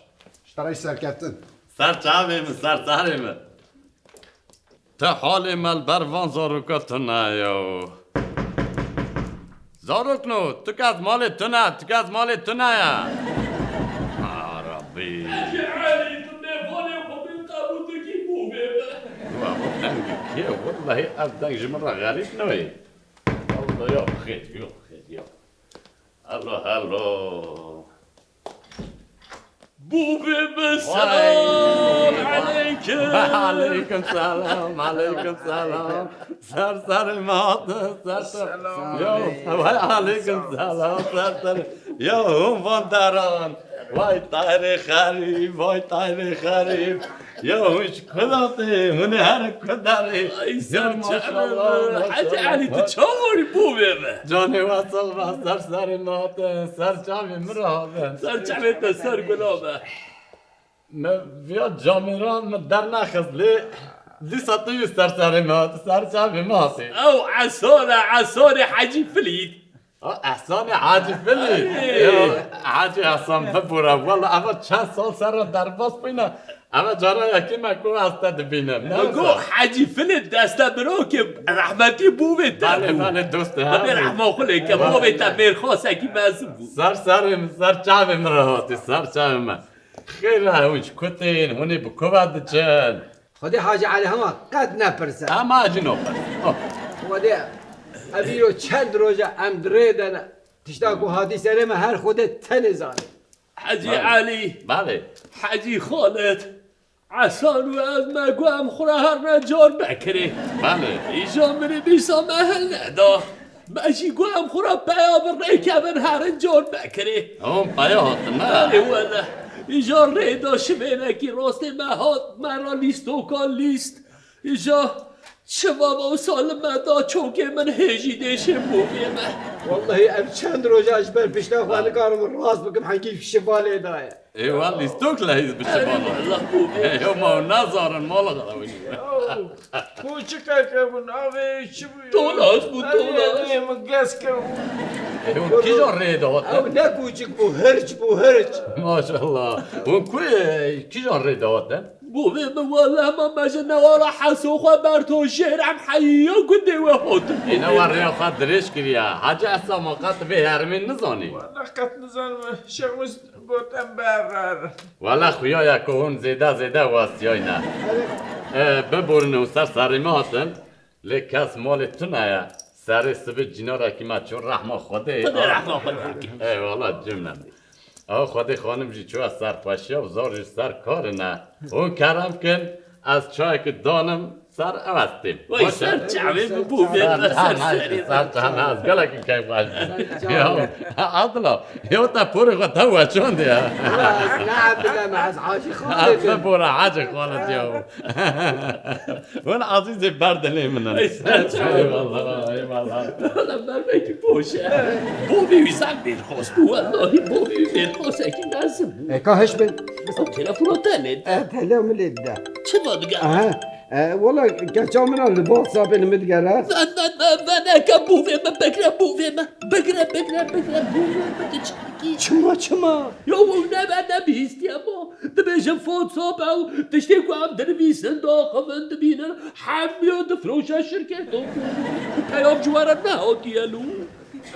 Ji te re jî serkeftin. Ser çavê min, ser serê min. Te halê me li ber van zaroka tune ye. Zarokno, tu kes malê tune, tu kes malê tune ye. A Rabbî. Hecî Elî, tu mêvanê xwe bê qebûl dikî bû bê be. Wa, bu dengê kê? Wellahî ev deng ji min re xerîb nayê. Allah ya xêr, ya xêr, ya. Hello, hello. Bûvê min, selam eleykum. Eleykum selam, eleykum selam. Ser serê me hatin, ser ser. Selam eleykum. Vay, eleykum selam, ser ser. Ya hûn van deran. Vay tayrê xerîb, vay tayrê xerîb. Ya hûn ji ku de tê? Hûn ê herin ku derê? Ay, ser çavê me. Hecî Elî, tu çawa warî bûvê me? Canê we sax be, ser serê me hatin, ser çavê min re hatin. Ser çavê te, ser gula me. Me viya camêran min dernexist lê dîsa tu jî ser serê me hatî, ser çavê me hatî. Ew esar e, esarê Hecî Filît. Ha, Ehsanê Hacî Filî. Ey. Ya, Hacî Ehsan, bibûre. Wela eva çend sal ser re derbas bûyne. Eva cara yekê me ku ez te dibînim. Ne wisa? Got Hecî Filî destemirokê rehmetî bûvê te bû. Belê, belê, dostê, ha. Dibê rehma xwe lê ke, bûvê te mêrxasekî mezin bû. Ser serê min, ser çavê min re hatî, ser çavê min. Xêr e, hûn ji ku tên, hûn ê bi ku ve diçin? Xwedê Hacî Elî hema qet nepirse. Hema jî nopirse. Oh. Xwedê, ev îro çend roj e em di rê de ne. Tişta ku hatî serê me her Xwedê tenê zanê. Hecî Elî. Belê. Hecî Xalid. Esan û ez me got em xwe re herine Carbekirê. Belê. Îja minîbîsa me hilneda. Me jî got em xwe re peya bi rêkevin herin Carbekirê. Hûn peya hatin, ne? Belê wele. Îja rê de şivênekî rastê me hat, me re lîstoka lîst. Îja çiva me wisa li me da, çokê min hêjî dêşê bûvê me. Wellahî ev çend roja ji ber pişta xwe nikarim rast bikim, hengî şiva lê daye. Ê, wan lîstok lehîz biçe mala. Allah bû bê. Ê, yo, ma nazarin mala xwe winî. Kûçikeke bû, navê çi bû? Tolas bû, Tolas. Ê, min gez kir. Ê, hûn kîjan rê de hatin? Ew ne kûçik bû, hirç bû, hirç. Maşallah. Hûn ku, ê, kîjan rê de hatin? Bovê min, wele hema me ji newala Heso xwe berto jêr, em heya gundê we hatin. Ê, ne we rêya xwe dirêj kiriye. Hacî Esa, ma qet vê hermê nizanî? Wele qet nizanim. Şêx Mist got em berrer. Wele xuya ye ku hûn zêde zêde westiyayne. Ê, biborin hûn ser serê me hatin. Lê kes malê tune ye. Serê sibê cînarekî me çû rehma Xwedê. Xwedê rehma Xwedê bike. Ey wala cimle. Ew Xwedê xanim jî çûye serxweşiya û zor jî ser karine. Hûn kerem kin, ez çayekî danim ser ew ez têm. Wey ser çavê min bû vê ser serê. Ser çavê ez gelekî keyfxweş bûm. Ya, Adila, ya te porê xwe te weçandê ya. Ne Abdullah me, ez Hacî Xalid im. Bora Hacî Xalid ya. Hûn ezîzê ber dilê min in. Ey, ser çavê. Eyvallah, eyvallah. Wala mermekî boş e. Bovê wî zaf bêrxas bû, wellahî bovê wî bêrxasekî mezin bû. E, ka hiş bin. Ew telefona te lê de. E, tele min lê de. Çima diger? Aha. E, wala keça min a li WhatsAppê li min digere. Ve, ve, ve, ve, neke bovê min, bigre bovê min. Bigre, bigre, bigre, bovê min, tu çi dikî? Çima, çima? Ya, ew ne, me nebihîstiye ma. Dibêjin WhatsApp ew tiştê ku em dinivîsin, diaxivin, dibînin, hemiya difroşe şirketa ku peyam ji we re nehatiye lo.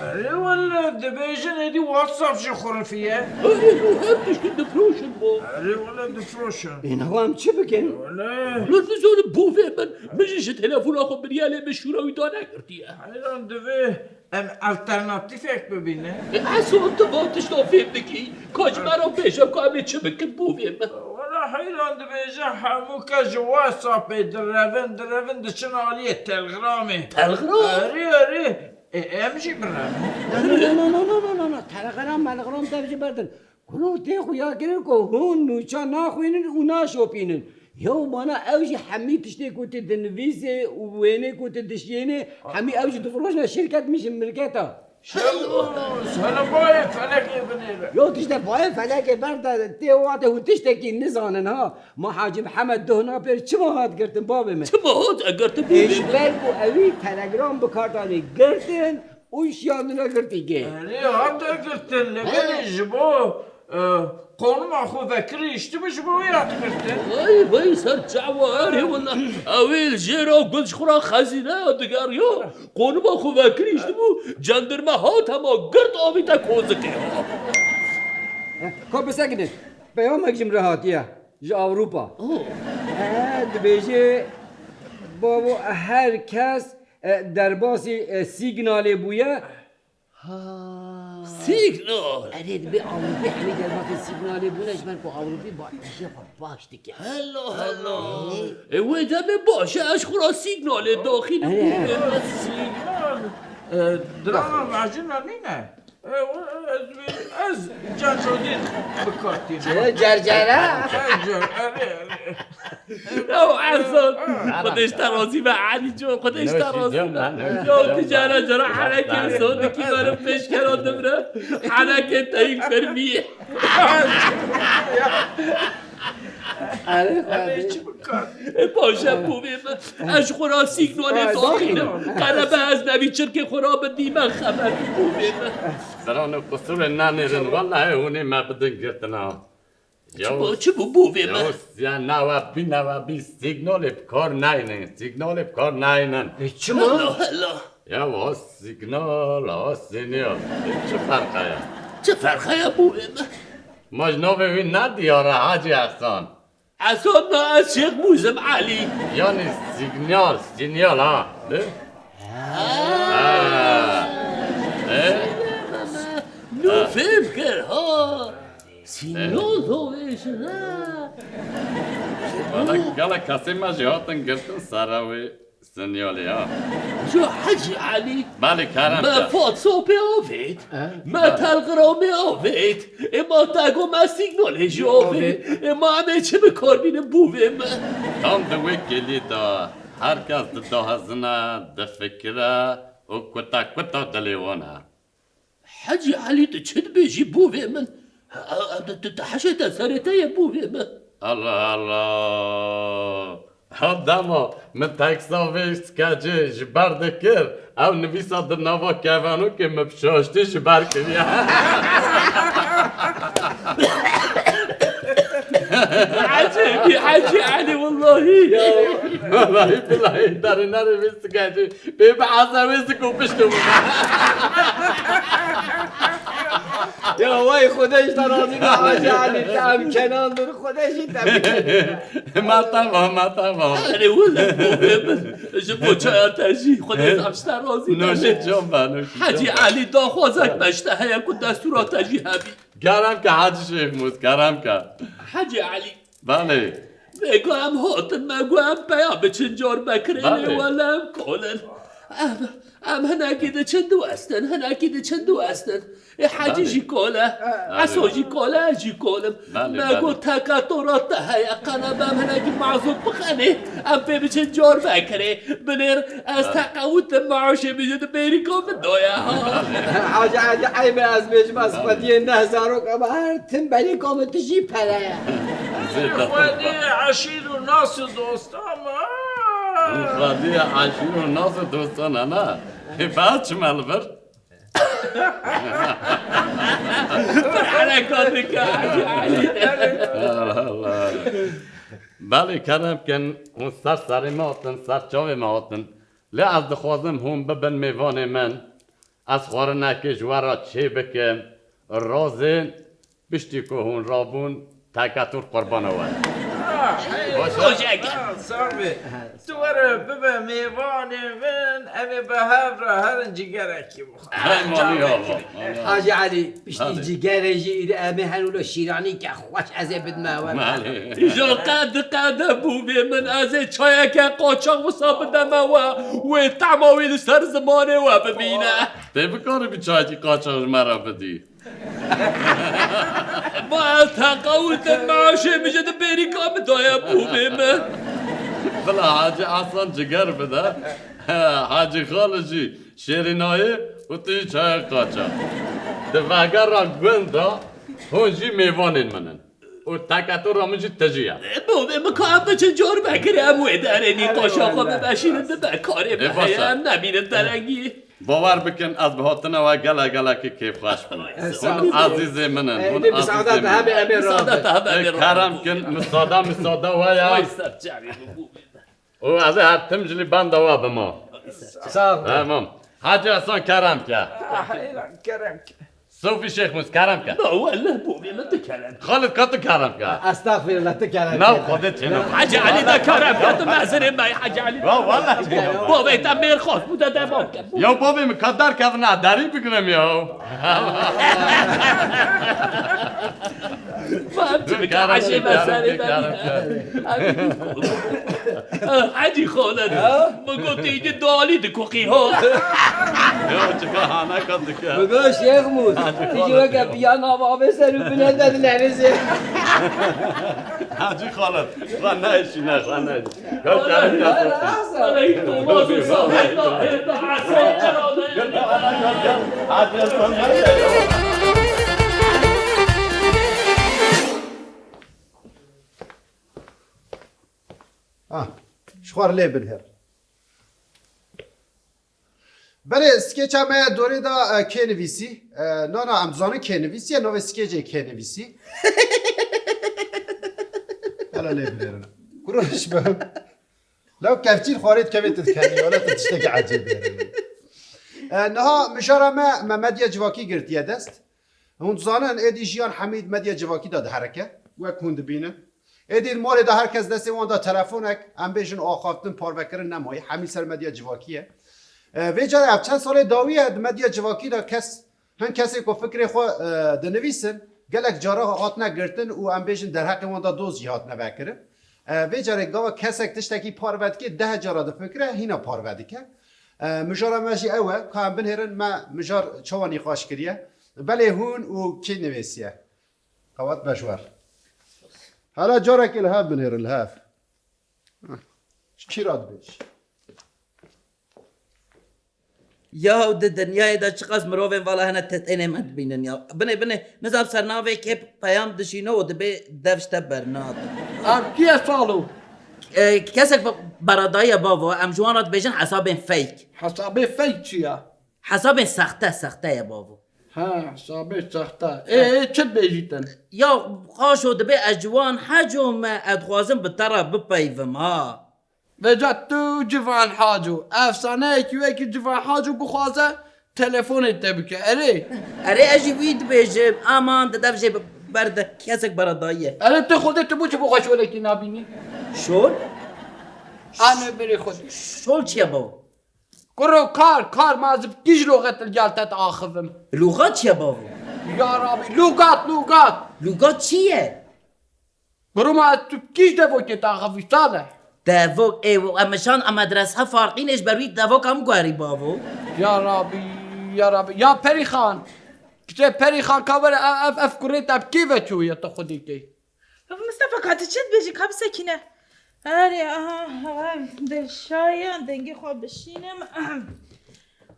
Erê wele dibêjin êdî WhatsApp jî xurifî ye. Erê lo her tiştî difroşin bo. Erê wele difroşin. Ê niha em çi bikin? Wele. Wele nizanim bovê min. Min jî ji telefona xwe biriye lê min şûra wî danegirtiye. Heyran divê Em alternatîfek bibînin. E, Eson, tu van tişta fêm dikî? Ka ji me re bêje ku em ê çi bikin bovê min? Wela heyran dibêje hemû kes ji WhatsAppê direvin, direvin diçin aliyê Telegramê. Telegram? Erê, erê. E, em jî birevin. No, no, no, no, no, no, no, no. Telegram, Telegram dev ji ber din. Kulo tê xuyakirin ku hûn nûça naxwînin û naşopînin. Yew mana ew jî hemî tiştê ku tu dinivîsê û wênê ku tu dişiyênê, hemî ew jî difroşne şirket min ji mirketa. Şemus, hele bayê felekê binêre. Yo, tiştê bayê felekê berde tê wate hûn tiştekî nizanin ha. Ma Hacî Mihemed Dohnapêr çima hat girtin bavê min? Çima hat girtin bavê min? Ê, ji ber ku ewî Telegram bi kar danî girtin, û şiyandine girtî gê. Erê, hate girtin, lê belê ji bo, e, qonuma xwe vekirî îştibû ji bo wê hat girtin. Vay, vay, ser çawa, erê wela. Ew ê li jêra gul ji xwe re xezîne digeriya. Qonuma xwe vekirî îştibû, cendirme hat hema girt avîte kozikê. Ka bisekinin, peyamek ji min re hatiye, ji Ewropa. Oh. E, dibêje, bavo, her kes E, derbasî, e, Signalê bûye. Ha. Signal? Erê, dibê Ewropî hemî derbasî Signalê bûne, ji ber ku Ewropî ba-, îşê xwe baş dike. Helo, helo. Ê. E, wê demê baş e, ez xwe ra Signalê daxînim. Erê, erê. Signal, e, drama mecina nîne. E, ez, ez cercodî bi kar tînim. Çi? Cercere? Ez cer-, erê, erê. Ew Erzan, Xwedê ji te razî be, Elî co, Xwedê ji te razî be. Yo, tu cara cara herekê sodikî berim pêşkera dimre. Herekê teyîk fermiyê. Erê, Xwedê. Ê, paşe bûvê me. Ez ji xwe ra Signalê daxînim. Qerebe ez nevî çirkê xwe ra bidîme xeber bûvê me. Ziran û qusûrê nanêrin, wellahê hûnê me bidin girtina. Çi bû, çi bû, bûvê me? Ya, ya, newe bî, newe bî, Signalê bi kar naynin, Signalê bi kar naynin. E, çima? Hela, hela. Ya, ha Signal, ha Signal. E, çi ferqe ye? Çi ferqe ye, bûvê me? Ma ji navê wî ne diyar e, Hacî Ehsan? Ehsan na ez Şêx Mûzim Elî. Yanî Signal, Signal ha. Ne? Ha. Ha. E? Nû fêm kir ha. Signal dovêjin ha. Wala gala kesê me jî hatin girtin sera wê Signalê ha. Ji Hecî Elî. Belê, kerem ke. Me WhatsAppê avêt. He? Me Telegramê avêt. Ê ma te got me Signalê jî avêt. Avêt. Ê ma em ê çi bi kar bînin bûvê me? Tam di wê kêlî de her kes didahezine, difikire û kuta kuta dilê wan e. Hecî Elî, tu çi dibêjî bûvê min? E, e, tu, tu, tu heşê te serê te ye bûvê min. Allah Allah. Ha dema min teksta vê skecê ji ber dikir, ew nivîsa di nava kevenokê min bi şaştî ji ber kiriye. Ecêbî Hecî Elî, wellahî. Wellahî, billahî, derê nerê vê sikê, bê bi eza wê sik û pişt û. Ya vay, Xwedê ji te razî be, Hacî Elî, te em kenandin, Xwedê jî te bikene. Ma teva, ma teva. Erê wele, bobê min, ji bo çaya te jî, Xwedê zaf ji te razî be. Noşê can be, noşê can be. Hecî Elî, daxwazek me ji te heye ku destûra te jî hebî. Kerem ke Hacî Şêxmûs, kerem ke. Hecî Elî. Belê. Vê ku em hatin, me got em peya biçin car vekirê, lê wele em kol in. Em, em hinekî diçin diwestin, hinekî diçin diwestin. Ê Hecî jî kol e, Eso jî kol e, ez jî kol im. Belê, belê. Me got teka tora te heye, qene be em hinekî mazût bixenê, em pê biçin car vekirê. Binêr, ez teqewit im, meaşê min jî di bêrîka min de ye, ha. Hacî Elî, eyb e ez bêjim, ez xwediyê neh zarok, ama her tim berîka min tijî pere ye. Xwediyê eşîr û nas û dostan me. Xwediyê eşîr û nas û dostan e, ne? Ê, bes çime li vir? Hereka dike, Hacî Elî. Allah Allah. Belê, kerem kin, hûn ser serê me hatin, ser çavê me hatin. Lê ez dixwazim hûn bibin mêvanê min. Ez xwarinekê ji we re çê bikim. Razê piştî ku hûn rabûn, teke tûr qurbana we. Ah, hey, Baş e? Rojek. Ah, sax be. Tu were bibe mêvanê min, em ê bi hev re herin cigerekî bixwin. Hey, malî hava, malî hava. Hacî Elî, piştî Hadi. Cigerê jî îro em ê henûlo şîranî ke xweş ez ê bidime we. Malî. Îja qed qede bûvê min, ez ê çayeke qaçax wisa bideme we, wê tema wî li ser zimanê we bimîne. Tê bikarî bi çayekî qaçax ji me re bidî? Ma ez teqewit im, meaşê min jî di bêrîka min daye bûvê min. Bila Hacî Hasan ciger bide. Hacî Xalid jî şêrînayê û tu jî çaya qaçax. Di vegera gund de hûn jî mêvanên min in. Û teke tora min jî tijî ye. Bûvê min ka em biçin car vekirê, em wê derê nîqaşa xwe bimeşînin, dibe karê me heye, em nemînin derengî. Bawer bikin, ez bi hatina we gelek gelekî kêfxweş bûm. Hûn ezîzê min in, hûn ezîzê min in. Misadet hebe, em ê rabin. Misadet hebe, em ê rabin. Kerem kin, misade, misade we ya. Vay ser çavê min bû. Û ez ê her tim ji lî benda we bima. Sağ ol. Tamam. Hacî Hasan, kerem ke. Ah, heyran, kerem ke. Sofî Şêxmûs, kerem ke. Na, wele bûvê min, tu kerem ke. Xalid, ka tu kerem ke. Estağfirullah, tu kerem ke. Na, Xwedê çêne. Hacî Elî de kerem ke, tu mezirê me, Hacî Elî. Ya, wele çêne. Bavê te mêr xwest bû de devam ke. Ya bavê min, ka derkevin, a derî bigrim ya. Fahim çi bike, Hacî, me serê me. Hacî Xalid, min got, tu îdî dalî dikoqî, ha. Ya, çi be haneka dike. Min got, Şêxmûs, tu jî weke piya nava avê ser û binê de dilerîzê. Hacî Xalid, xwe neşîne, xwe neşîne. Ya, kerem ke. Hacî Hasan. Ah, ji xwe re lê binêr. Belê, skeça me ya dorê de, e, kê nivîsî? E, na, na, em dizanin kê nivîsiye, navê skecê kê nivîsî? Hala lê binêrin. Kuruş be. Lew kevçîn xwarê dikevê tu dikenî, wele tu tiştekî ecêb dêrî. E, niha mijara me, me medya civakî girtiye dest. Hûn dizanin, êdî jiyan hemî di medya civakî de diherike, wek hûn dibînin. Êdî di malê de her kes destê wan de telefonek, em bêjin axaftin, parvekirin nemaye, hemî ser medya civakî ye. E, vê carê ev çend salê dawî ye, di medya civakî de kes, hin kesê ku fikrê xwe, e, dinivîsin, gelek cara hatine girtin û em bêjin derheqê wan de doz jî hatine vekirin. E, vê carê gava kesek tiştekî parve dike, deh cara difikire, hîna parve dike. E, mijara me jî ew e, ka em binêrin me mijar çawa nîqaş kiriye. Belê hûn û kê nivîsiye? Qewet be ji we re. Hala carekê li hev binêrin, li hev. Ji kî re dibêjî? Yaw, di dinyayê de çiqas mirovên vala hene, te tenê me dibînin ya. Binê, binê, nizam ser navê kê peyam dişîne û dibê dev ji te bernade. Ev kî ye salo? E, kesek be-, beradayî ye bavo, em ji wan re dibêjin hesabên fake. Hesabê fake çi ye? Hesabên sexte, sexte ye bavo. Ha, sabê sexte. Ê, ê, çi dibêjîtin? Ya, qaşo dibê ez ciwan hecom me, ez dixwazim bi te re bipeyvim, ha. Veca tu civan haco. Efsaneyekî wekî civan haco bixwaze telefonê te bike. Erê. Erê, ez jî wî dibêjim. Aman, di dev jê berde kesek bera dayiye. Erê, tu xwedê tu bo çi bo xwe şolekî nabînî? Şol? Ane berê xwe. Şol çi ye bawo? Kuro kar, kar ma ez bi kîj loxet li gel te diaxivim. Lugat çi ye bavo? Ya Rabî, lugat, lugat. Lugat çi ye? Kuro ma ez tu bi kîj devokê diaxivî Salih. Devok, ê, em şan a medrese farqîn ê ji ber wî devoka min guherî bavo. Ya Rabî, ya Rabî. Ya Perîxan. Kişê Perîxan ka were ev, ev, ev kurê te bi kê ve çûye tu xwedî key? Baba Mistefa, ka tu çi dibêjî, ka bisekîne. Erê, aha, aha, Dilşayan dengê xwe bişînim.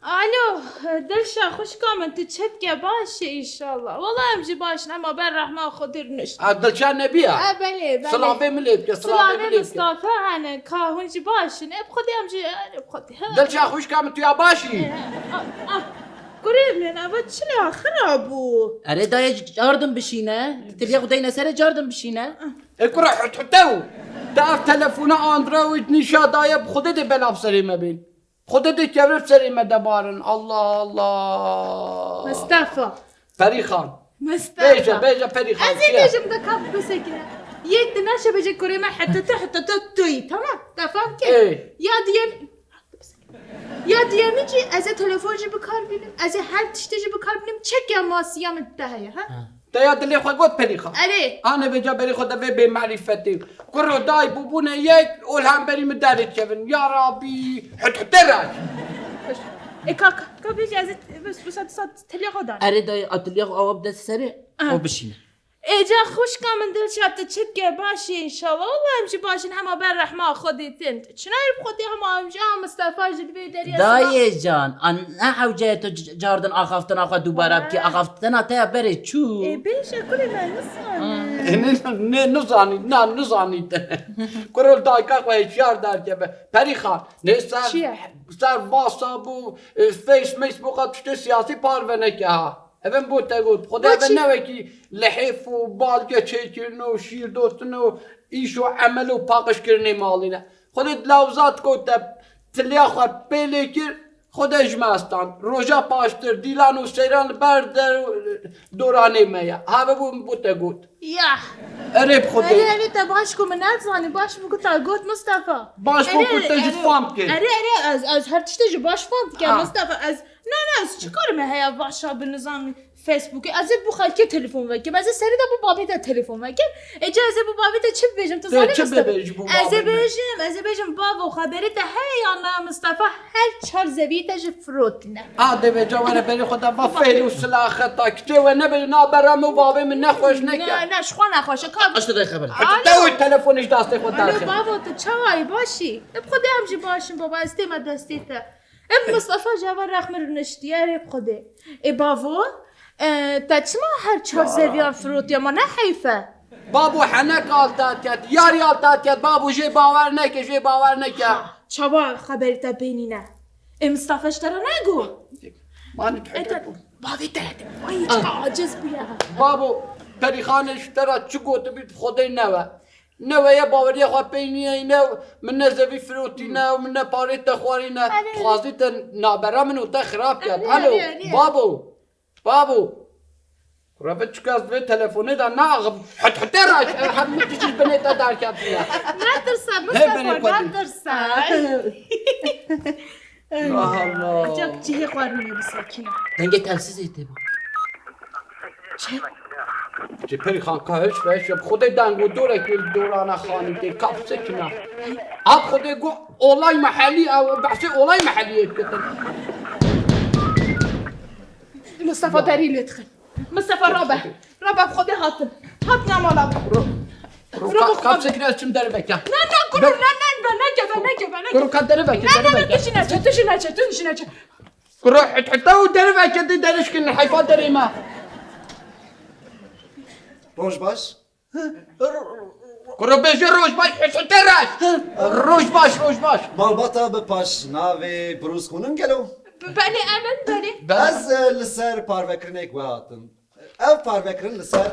Alo, Dilşa, xwişka min, tu çi dike, baş î înşallah? Wela em jî baş in, hema ber rehma Xwedê rûnişt. A, Dilşa Nebiya? E, belê, belê. Silavê min lê bike, silavê min lê bike. Silavê Mistefa hene, ka hûn jî baş in? E, bi Xwedê em jî, erê, bi Xwedê. Ha. Dilşa xwişka min, tu ya baş î? E, a, a. Kurê min, eva çi lê xira bû? Erê dayê, cardin bişîne. Tiliya xwe deyne serê cardin bişîne. E kura hut hute û. Te ev telefona Android nîşa daye, bi Xwedê dê bela bi serê me bên. Xwedê dê kevre bi serê me de barin. Allah Allah. Mistefa. Perîxan. Mistefa. Bêje, bêje Perîxan. Ez ê bêjim de kap bisekine. Yek di neşe bêje kurê me hetete hetete tuyî, tamam? Te fam kir? Ê. Ya diye Ya diyemî jî ez ê telefon jî bi kar bînim, ez ê her tiştê jî bi kar bînim, çek ya masiya min te heye, ha? Ha. Te ya dilê xwe got Perîxan. Erê. Ane vêca berê xwe de vê bêmerîfetê. Kuro dayî bûbûne yek û li hemberî min derê dikevin. Ya Rabî, hut hute re. E ka, ka, ka bêjî ez ê, bes, wisa disa tiliya xwe dane. Erê dayê, a tiliya xwe awa bide serê, aha, xwe bişîne. Êca xwişka min Dilşad, tu çi dike? Baş î înşallah. Wela em jî baş in, hema ber rehma Xwedê tên. Çinayê bi Xwedê hema em jî, ha Mistefa jî di vê derê ya. Dayê can, an ne hewce ye tu c-, cardin axaftina xwe dubara bikî, axaftina te ya berê çû. Ê, bêje kurê me, nizanim. Ê, ne, ne, nizanî, na, nizanî te. Kurê dayika xwe hişyar derkeve. Perîxan, ne ser, çi ye? Ser WhatsApp û, e, Face, Facebooka tiştê siyasî parve neke ha. Ev em bo te got. Xwedê ev ne wekî lihêf û balge çêkirin û şîrdotin û îş û emel û paqijkirinê malî ne. Xwedê di lawza dikot te tiliya xwe pê lê kir, Xwedê ji me stand. Roja paştir, dîlan û seyran li ber der û doranê me ye. Have bû min bo te got. Ya. Erê bi Xwedê. Erê, erê, te baş ku min nezanî, baş bû ku te got Mistefa. Baş bû ku te jî fam kir. Erê, erê, ez, ez her tiştê jî baş fam dikim Mistefa. Ez Ne, ne, ez çi karî me heye vaşa bi nizam Facebookê? Ez ê bo xelkê telefon vekim. Ez ê serî de bo bavê te telefon vekim. Êca ez ê bo bavê te çi bibêjim? Tu zanî çi bibêjî bo bavê me? Ez ê bêjim, ez ê bêjim, bavo, xeberê te heye ya na Mistefa her çar zeviyê te jî firotîne. A dê vêca were berê xwe de va fêl û silaxeta. Kiçê we nebêje na bera min û bavê min nexweş neke. Ne, ne, ji xwe nexweş e. Ka... Aç te dayê xeber. Alo. Te wê telefonê ji dastê xwe derxe. Alo, bavo, tu çawa yî? Baş î? E, bi Xwedê em jî baş in, baba, ez tême destê te. Ev Mistefa ji heval rex min rûniştiye, erê bi Xwedê. Ê bavo, e, te çima her çar zeviyan firotiye, ma ne heyf e? Babo, henek al te ket, yarî al te ket, babo, jê bawer neke, jê bawer neke. Çawa xeberî te pê nîne? Ê Mistefa ji te re negot? Mani... Ê te, bavê te, ay, çi aciz bûye. Babo, Perîxanê ji te re çi gotibî, bi Xwedê newe. Ne weye baweriya xwe pey nîne, ne min ne zevî firotîne û min ne parê te xwarîne. Erê. Dixwazî te nabera min û te xirab ket. Erê, alo, erê, erê. Babo, babo. Kura bi çika ez vê telefonê de naxim. Hut hutê raş, hemû tişt ji binê te derketiye. Netirse, Mistefa, netirse. Allah Allah. Cak cihê xwe rûnê bisekine. Dengê telsizê tê bû. Çi? Cê Perîxan ka hiç ve hiç, bi Xwedê deng û dorek li dorana xanî tê, ka bisekine. A bi Xwedê got olay mehellî, ew behsê olay mehellî yê dikitin. Mistefa derî lê dixin. Mistefa rabe. Rabe bi Xwedê hatin. Hatina mala. Ro, ro, ka, ka bisekine ez çim derveke. Na, na, kuro, na, na, ve neke, ve neke, ve neke. Kuro ka derveke, derveke. Na, na, na, tu jî neçe, tu jî neçe, tu jî neçe. Kuro hut hute û derveke dê derişkin heyfa derê me. Roj baş. Kuro bêje roj baş, hut hute raş. Roj baş, roj baş. Malbata bi paş navê Brûs xwînin gelo? Belê, em in, belê. Ez, e, li ser parvekirinek we hatim. Ev parvekirin li ser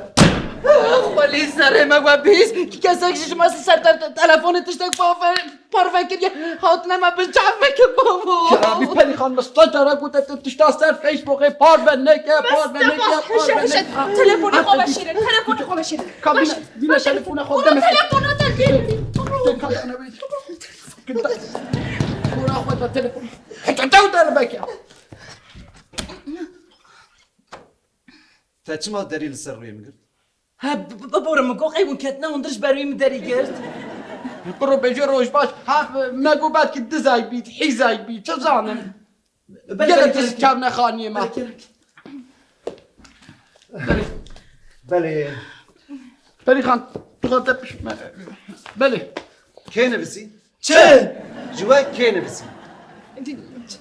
Xwelî serê me we bihîst, kesek ji me ser te-, telefonê tiştek parve-, parve kiriye. Hatine me bi çaveke bavo. Ya Rabî, Pelîxan, min sed cara gote tu tişta ser Facebookê parve neke, parve neke, Mustafa, parve hişe, hişe, neke. Telefonê xwe veşêrin, telefonê xwe veşêrin. Ka bîne, bîne telefona xwe deme. Telefona te lê. Kora xwe da telefon. Heta te derveke. Te çima derî li ser rûyê min girt? He, b-, b-, bibore min got, ey hûn ketine hundir ji ber wî min derî girt. Kuro bêje roj baş. Ha, me got belkî dizay bî, hîzay bî, çi zanim. Belê, gelek belê, diz gelek. Çavne xaniyê me. Belê, gelek. Belê. Pelîxan, tu xwe tepişme. Belê. Kê nivisî? Çi? Ji we kê nivisî?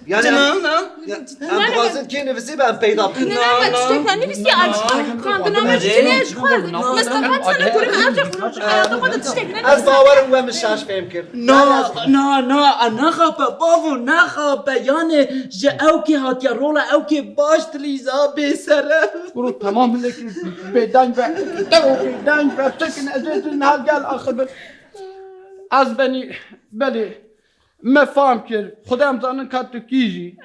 Yani, Çima, na? Ya, em dixwazin kê nivisî be em peyda bikin. Na, na, na, me tiştek nenivîsiye, em ji xwe. Xandina me çi ne ji xwe? Mustafa çene kurim, em ji xwe hayata xwe de tiştek nenivîsiye. Ez bawerim we min şaş fêm kir. Na, na, na, a naxape, bavo, naxape. Yani, ji ew kê hatiye rola ew kê baş dilîza bê sere. Kuro tamam, hinek bêdeng be. Te o bêdeng be. Çekin ez ê din hal gel axir bin. Ez benî, belê. Me fam kir. Xwedê em zanin ka tu kî jî.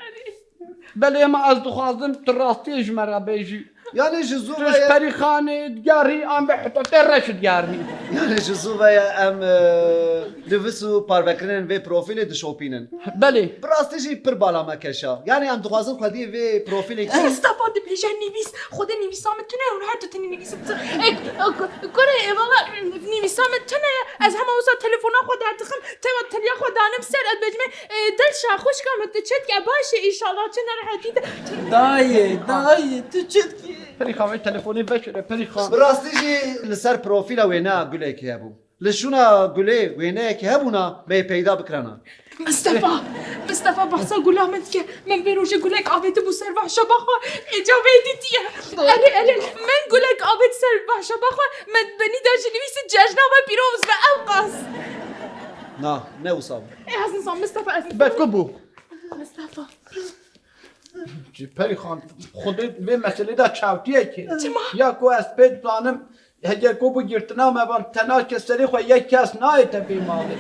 Belê, ema ez dixwazim tu rastiyê ji me re bêjî. Yani ji zû ve ye. Tu ji Perîxanê digerî, an be heta te reş digerî. Yani ji zû ve ye em, e, nivîs û parvekirinên vê profîlê dişopînin. Belê. Bi rastî jî pir bala me keşa. Yani em dixwazin xwediyê vê profîlê kî. Mustafa dibêje nivîs. Xwedê nivîsa min tune ye, hûn her du tenê nivîsî bitin. E, e, ku-, kurê, e, valla, nivîsa min tune ye. Ez hema wisa telefona xwe derdixim. Tewa teliya xwe danim ser, ez bêjime, e, Dilşa, xwişka min, tu çi dike? Baş e, înşallah, çi nerehetî de. Dayê, dayê, tu çi dikî? Perîxan, vê telefonê veşêre, Perîxan. Bi rastî jî li ser profîla wêneya Gulekê hebû. Li şûna Gulê wêneyekê hebûna, me yê peyda bikirana. Mistefa, Mistefa behsa Gula min dike. Min vê rojê gulek avêtibû ser vehşaba xwe, êca vê dîtiye. Erê, erê, min gulek avêt ser vehşaba xwe, min benî de jî nivîsî cejna we pîroz be, ew qas. Na, ne wisa bû. Ê, ez nizam, Mistefa, ez nizam. Be ku bû? Mistefa. Perîxan, Xwedê vê meselê de çewtiyekê. Çima? Ya ku ez pê dizanim, heger ku bû girtina me van, tena ke serê xwe yek kes nayête vê malê.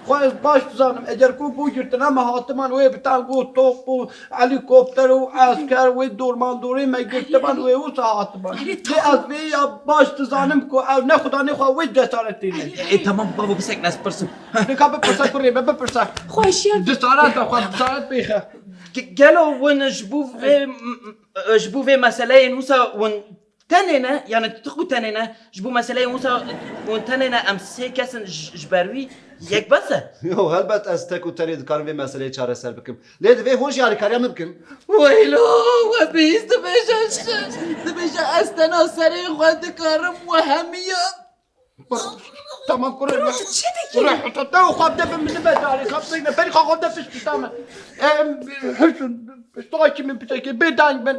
Xwe ez baş dizanim, eger ku bû girtina me hatiman wê bi tank û top û helîkopter û esker wê dormandorê me girtiban wê wisa hatiban. Lê ez vê ya baş dizanim ku ew ne xudanê xwe wê cesaretê ne. Ê, tamam bavo, bisekine ez pirsim. Nika bipirse kurê me, bipirse. Xweşiya. Cesaret be, xwe cesaret bêxe. Ge-, gelo hûn ji bo vê, m-, m-, ji bo vê meseleyên wisa hûn tenê ne, yani tu qû tenê ne, ji bo meseleyên wisa hûn tenê ne, em sê kes in ji, ji ber wî yek bes e? Yo, helbet ez tek û tenê dikarim vê meseleyê çareser bikim. Lê divê hûn jî alîkariya min bikin. Weylo, we bihîst dibêje, dibêje ez tena serê xwe dikarim, we hemiya. Tamam, kurê me. Kurê, heta te o xwe de bi min be, tarî xwe de, berî xwe de pişt pişta me. Em, hişin, pişta ki min piçekê, bê deng bin.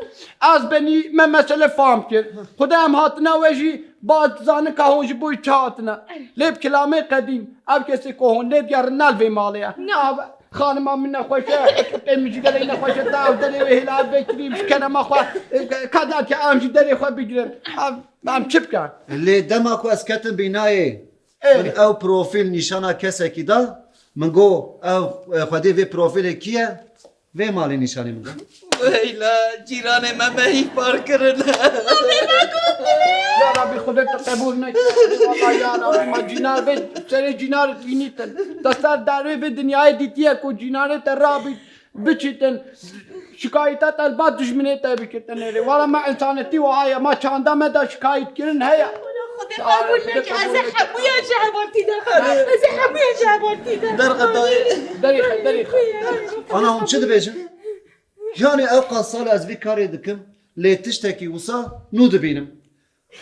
Ez benî me mesele fam kir. Xuda em hatina we jî, ba zanin ka hûn ji bo çi hatine. Lê bi kilamê qedîm, ev kesê ku hûn lê digerin, ne li vê malê ye. Xanima min nexweş e, em jî gelek nexweş e, ta ev derê wê hêla vekirî, ji kerema xwe, e, ka derke em jî derê xwe bigirin. Em, em çi bikin? Lê dema ku ez ketim bînayê, Ê. Min ew profîl nîşana kesekî da, min got, ew, e, xwedê vê profîlê kî ye? Vê malê nîşanê min da. Weyla, cîranê me me îhbar kirin. Ya Rabî, Xwedê tu qebûl neke. Wala ya Rabî, ma cînar vê serê cînar vînîtin. Te ser derê vê dinyayê dîtiye ku cînarê te rabî biçîtin. Şikayeta te li ba dijminê te bikitin êrê. Wala me însanetî wiha ye. Ma çanda me de şikayetkirin heye. Xwedê qebûl neke. Ez ê hemûya ji hevaltî derxim. Ez ê hemûya ji hevaltî derxim. Derxe dayê. Derîxe, derîxe. Ana hûn çi dibêjin? Yani ew qas sal ez vî karê dikim, lê tiştekî wisa nû dibînim.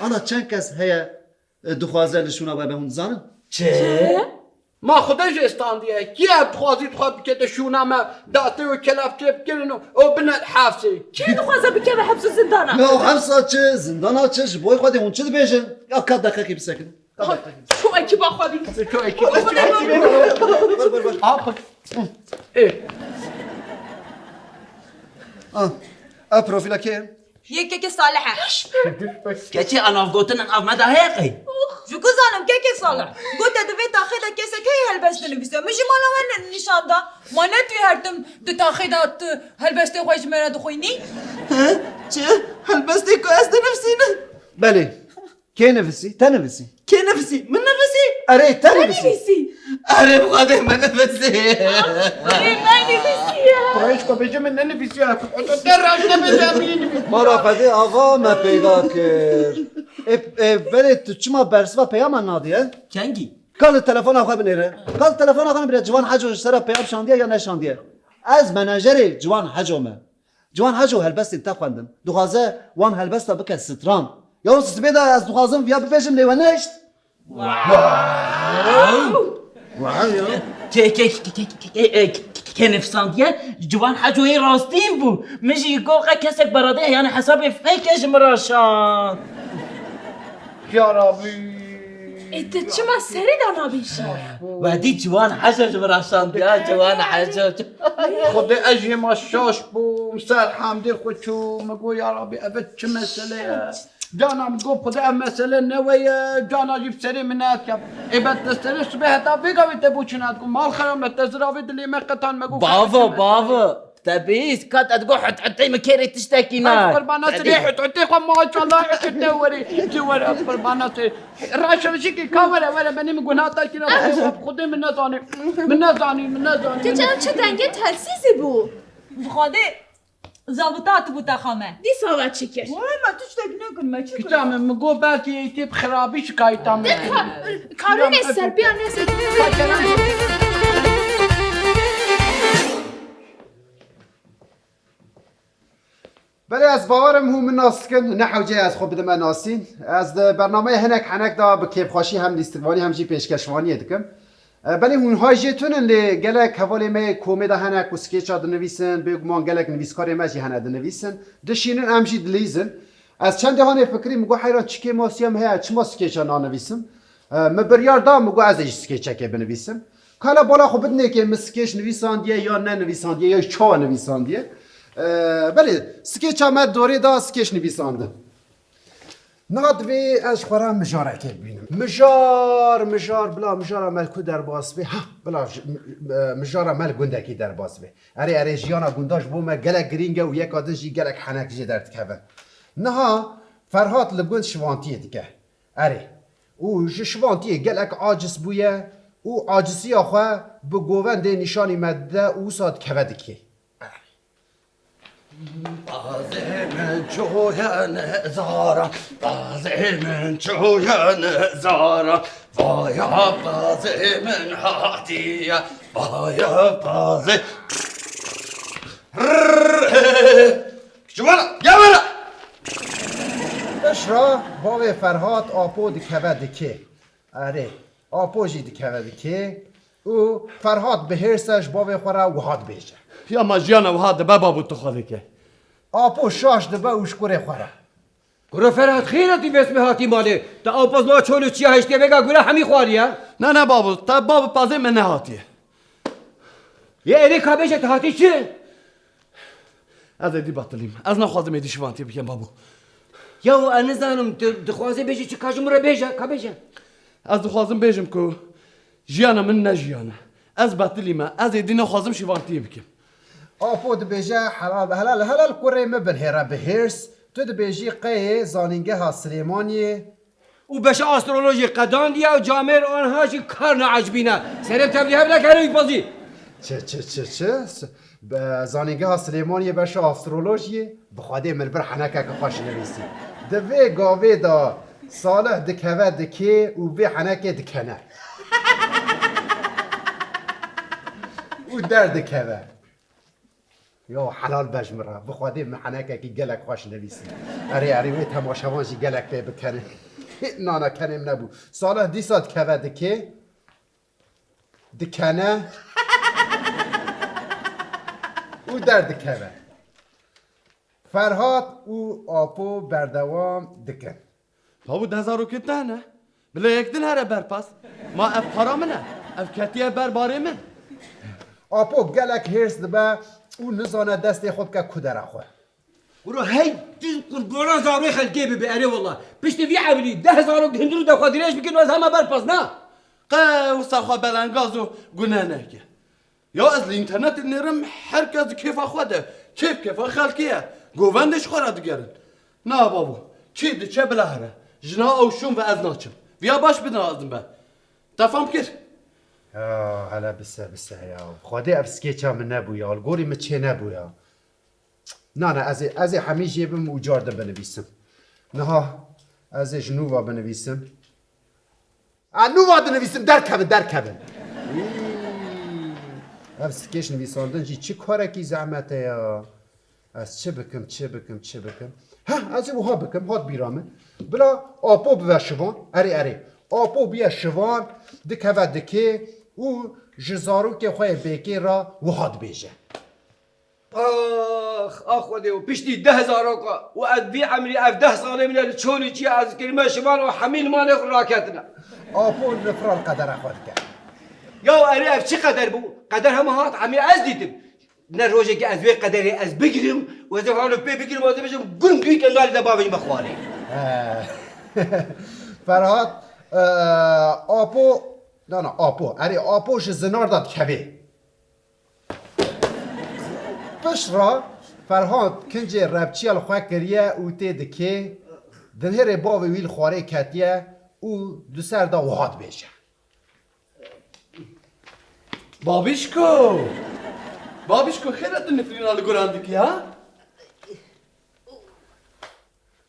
Ana çend kes heye, e, dixwaze li şûna we be, hûn dizanin? Çi? Ma Xwedê jê standiye. Kî ev dixwazî dixwe bikete şûna me, destê wê kelepçe bikirin û, û bine hefsê? Kî dixwaze bikeve heps û zindana? Ya hefsa çi, zindana çi, ji bo Xwedê hûn çi dibêjin? Ya ka deqeqî bisekin. Ka deqeqî bisekin. Şu ekiba xwe bî. Şu ekiba. Ver, ver, ver. Ê. Ah, ev profîla kê ye? Yê kekê Salih e. Keçê a navgotin av me de heye qey? Ji ku zanim kekê Salih? Gote di vê taxê de kesek heye helbest dinivîse. Min jî mala we ne-, nîşan da. Ma ne tu yê her tim di taxê de tu helbestê xwe ji me re dixwînî? He? Çi? Helbestê ku ez dinivîsînim? Belê. Kê nivîsî? Te nivîsî? Kê nivîsî? Min nivîsî? Erê, te nivîsî? Erê, bi Xwedê min nivîsî. Erê, me nivîsî ya. Kureyş ku bêje min nenivîsî ya. Oto te raşte bêje min nivîsî. Mala Xwedê ava me peyda kir. E, e, belê tu çima bersiva peyama nadî, he? Kengî? Ka li telefona xwe binêre. Ka li telefona xwe binêre. Ciwan Heco ji sera peyam şandiye ya neşandiye. Ez menajerê Ciwan Heco me. Ciwan Heco helbestên te xwendin. Dixwaze wan helbesta bike stran. Ya wisa sibê de ez dixwazim viya bibêjim lê we nehişt. Wow! Wow ya. Ke, ke, ke, ke, ke, ke, e, ke, ke, ke nifsandiye, Ciwan Hecoyê rastîn bû. Min jî got qe kesek beradê, yani hesabê feyke ji min re şand. Ya Rabî. Ê, tu çima serê de nabêjî? Wedî Ciwan Heco ji min re şandiya, Ciwan Heco. Xwedê ez jî hema şaş bûm, ser hemdê xwe çûm, min got, ya Rabî, ev çi mesele ye? Cana min got, Xwedê ev mesele ne we ye, cana jî bi serê min nehatiye. Ê, bet te serê sibê heta vê gavê te boçî nedigot, mal xera me, te ziravê dilê me qetan, me got, Bavo, bavo. Te bihîst, ka te digot hut hutê min kêrê tiştekî ne. Ez qurbana serê hut hutê xwe, maşallah, hut hutê werê. Ci were, ez qurbana serê. Raşa şikî ka were, were, benî min gunah te kira. Xwedê min nezanî. Min nezanî, min nezanî. Keçe ev çi dengê telsîzê bû? Bi Xwedê zabita hatibû texa me. Dîsa ve çi kir? Were me tiştek nekin, me çi kir? Kita min, min got belkî tê bi xirabî şikayeta min. Ka-, karûnê ser, biya ne ser. Belê ez bawerim hûn min nas dikin, ne hewce ye ez xwe bidime nasîn. Ez di bernameya hinek henek de bi kêfxweşî hem lîstikvanî hem jî pêşkeşvaniyê dikim. E, belê hûn hay jê tunin lê gelek hevalê me yê komê de hene ku skêça dinivîsin, bêguman gelek nivîskarê me jî hene dinivîsin. Dişînin em jî dilîzin. Ez çendê hanê fikirî min got heyran çi kêmasiya min heye, çima skêça nanivîsim? E, min biryar da, min got ez ê jî skêçekê binivîsim. Ka hele bala xwe bidinê kê min skêç nivîsandiye ya ne nivîsandiye ya çawa nivîsandiye. E, belê, skêça me dorê da skêç nivîsandin. Niha divê ez ji xwe re mijarekê bibînim. Mijar, mijar, bila mijara me li ku derbas bê? Ha, bila ji-, m-, e, mijara me li gundekî derbas bê. Erê, erê, jiyana gunda ji bo me gelek girîng e û yeka din jî gelek henek jê derdikevin. Niha Ferhat li gund şivantiyê dike. Erê. Û ji şivantiyê gelek aciz bûye û acisiya xwe bi govendê nîşanî me dide û wisa dikeve dikê. Bazê min çûye nizaran, bazê min çûye nizaran, vaya bazê min hatiye, vaya bazê. Ji were, ya were! Piştre bavê Ferhat Apo dikeve dikê. Erê, Apo jî dikeve dikê û Ferhat bi hêrs e ji bavê xwe re wiha dibêje. Ya ma jiyana wiha dibe babo tu xwe dike. Apo şaş dibe û ji kurê xwe re. Kuro Ferhat, xêr hatî vêsmê hatî malê. Te aw pez ma çol û çiya hiştê vêga gure hemî xwariye. Ne, ne babo, te babo pezê me nehatiye. Yê êdî ka bêje te hatî çi? Ez êdî betilîm. Ez naxwazim êdî şivantiyê bikim babo. Ya ez nizanim, tu dixwazê bêjî çi, ka ji min re bêje, ka bêje. Ez dixwazim bêjim ku jiyana min ne jiyan e. Ez betilî me. Ez êdî naxwazim şivantiyê bikim. Apo dibêje helal be, helal, helal kurê min binhêre bi hêrs. Tu dibêjî qeyê zanîngeha Silêmaniyê. Û beşa astrolojiyê qedandiye û camêr anha jî kar neecibîne. Serê tevlî hev nekene wî pezî. Çi, çi, çi, çi? S-, be-, zanîngeha Silêmaniyê beşa astrolojiyê? Bi Xwedê min li vir henekeke xweş nivîsî. Di vê gavê de Salih dikeve dikê û vê henekê dikene. Û derdikeve. Yo, helal be ji min re. Bi Xwedê min henekekî gelek xweş nivîsî. Erê, erê, wê temaşevan jî gelek pê bikene. Nana kenê min nebû. Salih dîsa dikeve dikê. Dikene. Û derdikeve. Ferhat û Apo berdewam dikin. Babo, de zarokên te hene? Bila yek din here berpas. Ma ev para min e. Ev ketiye ber barê min. Apo gelek hêrs dibe, û nizane destê xwe bike kudera xwe. Kuro hey tu qurbana zarokê xelkê bibe, erê wela. Piştî vî emrî deh zarok di hundirû de xwe dirêj bikin, ez hema berpas na. Qe wisa xwe belengaz û gune neke. Ya ez li înternetê nêrim, her kes di kêfa xwe de. Kêf kêfa xelkê ye. Govendê ji xwe re digerin. Na bavo, kê diçe bila here. Jina ew şûn ve ez naçim. Viya baş bidin azim be. Te fam kir? Ya hele bise bise ya. Xwedê ev skêça min nebû ya. Li gorî min çê nebû ya. Na, na, ez ê, ez ê hemî jê bim û car din binivîsim. Niha ez ê ji nû ve binivîsim. A, nû ve dinivîsim, derkevin, derkevin. Î, ev skêç nivîsandin jî çi karekî zehmet e ya. Ez çi bikim, çi bikim, çi bikim? Heh, ez ê wiha bikim, hat bîra min. Bila Apo bibe şivan, erê, erê. Apo biye şivan, dikeve dikê û ji zarokê xwe yê bêkê re wiha dibêje. Ax, ax Xwedê û piştî deh zaroka û ez vî emrî ev deh salê min e li çolî çiye ez kirime şivan û hemî li malê xwe raketine. Apo li fira li qedera xwe dike. Ya erê ev çi qeder bû? Qeder hema hat emî ez dîtim. Ne rojekê ez wê qederê ez bigirim û ez ê halo pê bigirim û ez ê bêjim gund wî ke nalî de bavê me xwarê. He. Ferhat, e, Apo, na, na, Apo. Erê, Apo ji zinar de dikevê. Pişt re Ferhat kincê repçiya li xwe kiriye û tê dikê, dinhêrê bavê wî li xwarê ketiye û di ser de wiha dibêje. Babişko! Babişko, xêr e tu nifrîna li guran dikî, ha?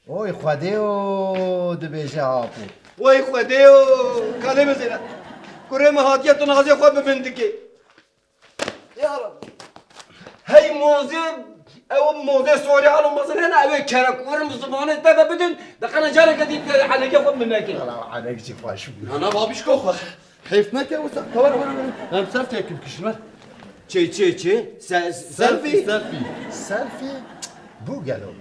Oy Xwedêyo, dibêje Apo. Oy Xwedêyo, kalê min zêde. Kurê min hatiye tu nazê xwe bi min dikê. Ya Rab. Hey mozê, ew mozê sorî alo mezin hene, ew ê kerekurin bi zimanê te de bidin, de qene careke dî te henekê xwe min nekê. Wala enek jî xweş bû. Nana babişko xwe, heyf neke wisa. Were, were, were. Em selfie kim kişin, were. Çi, çi, çi? Se-, selfie? Selfie, selfie. Selfie? Bû gelo.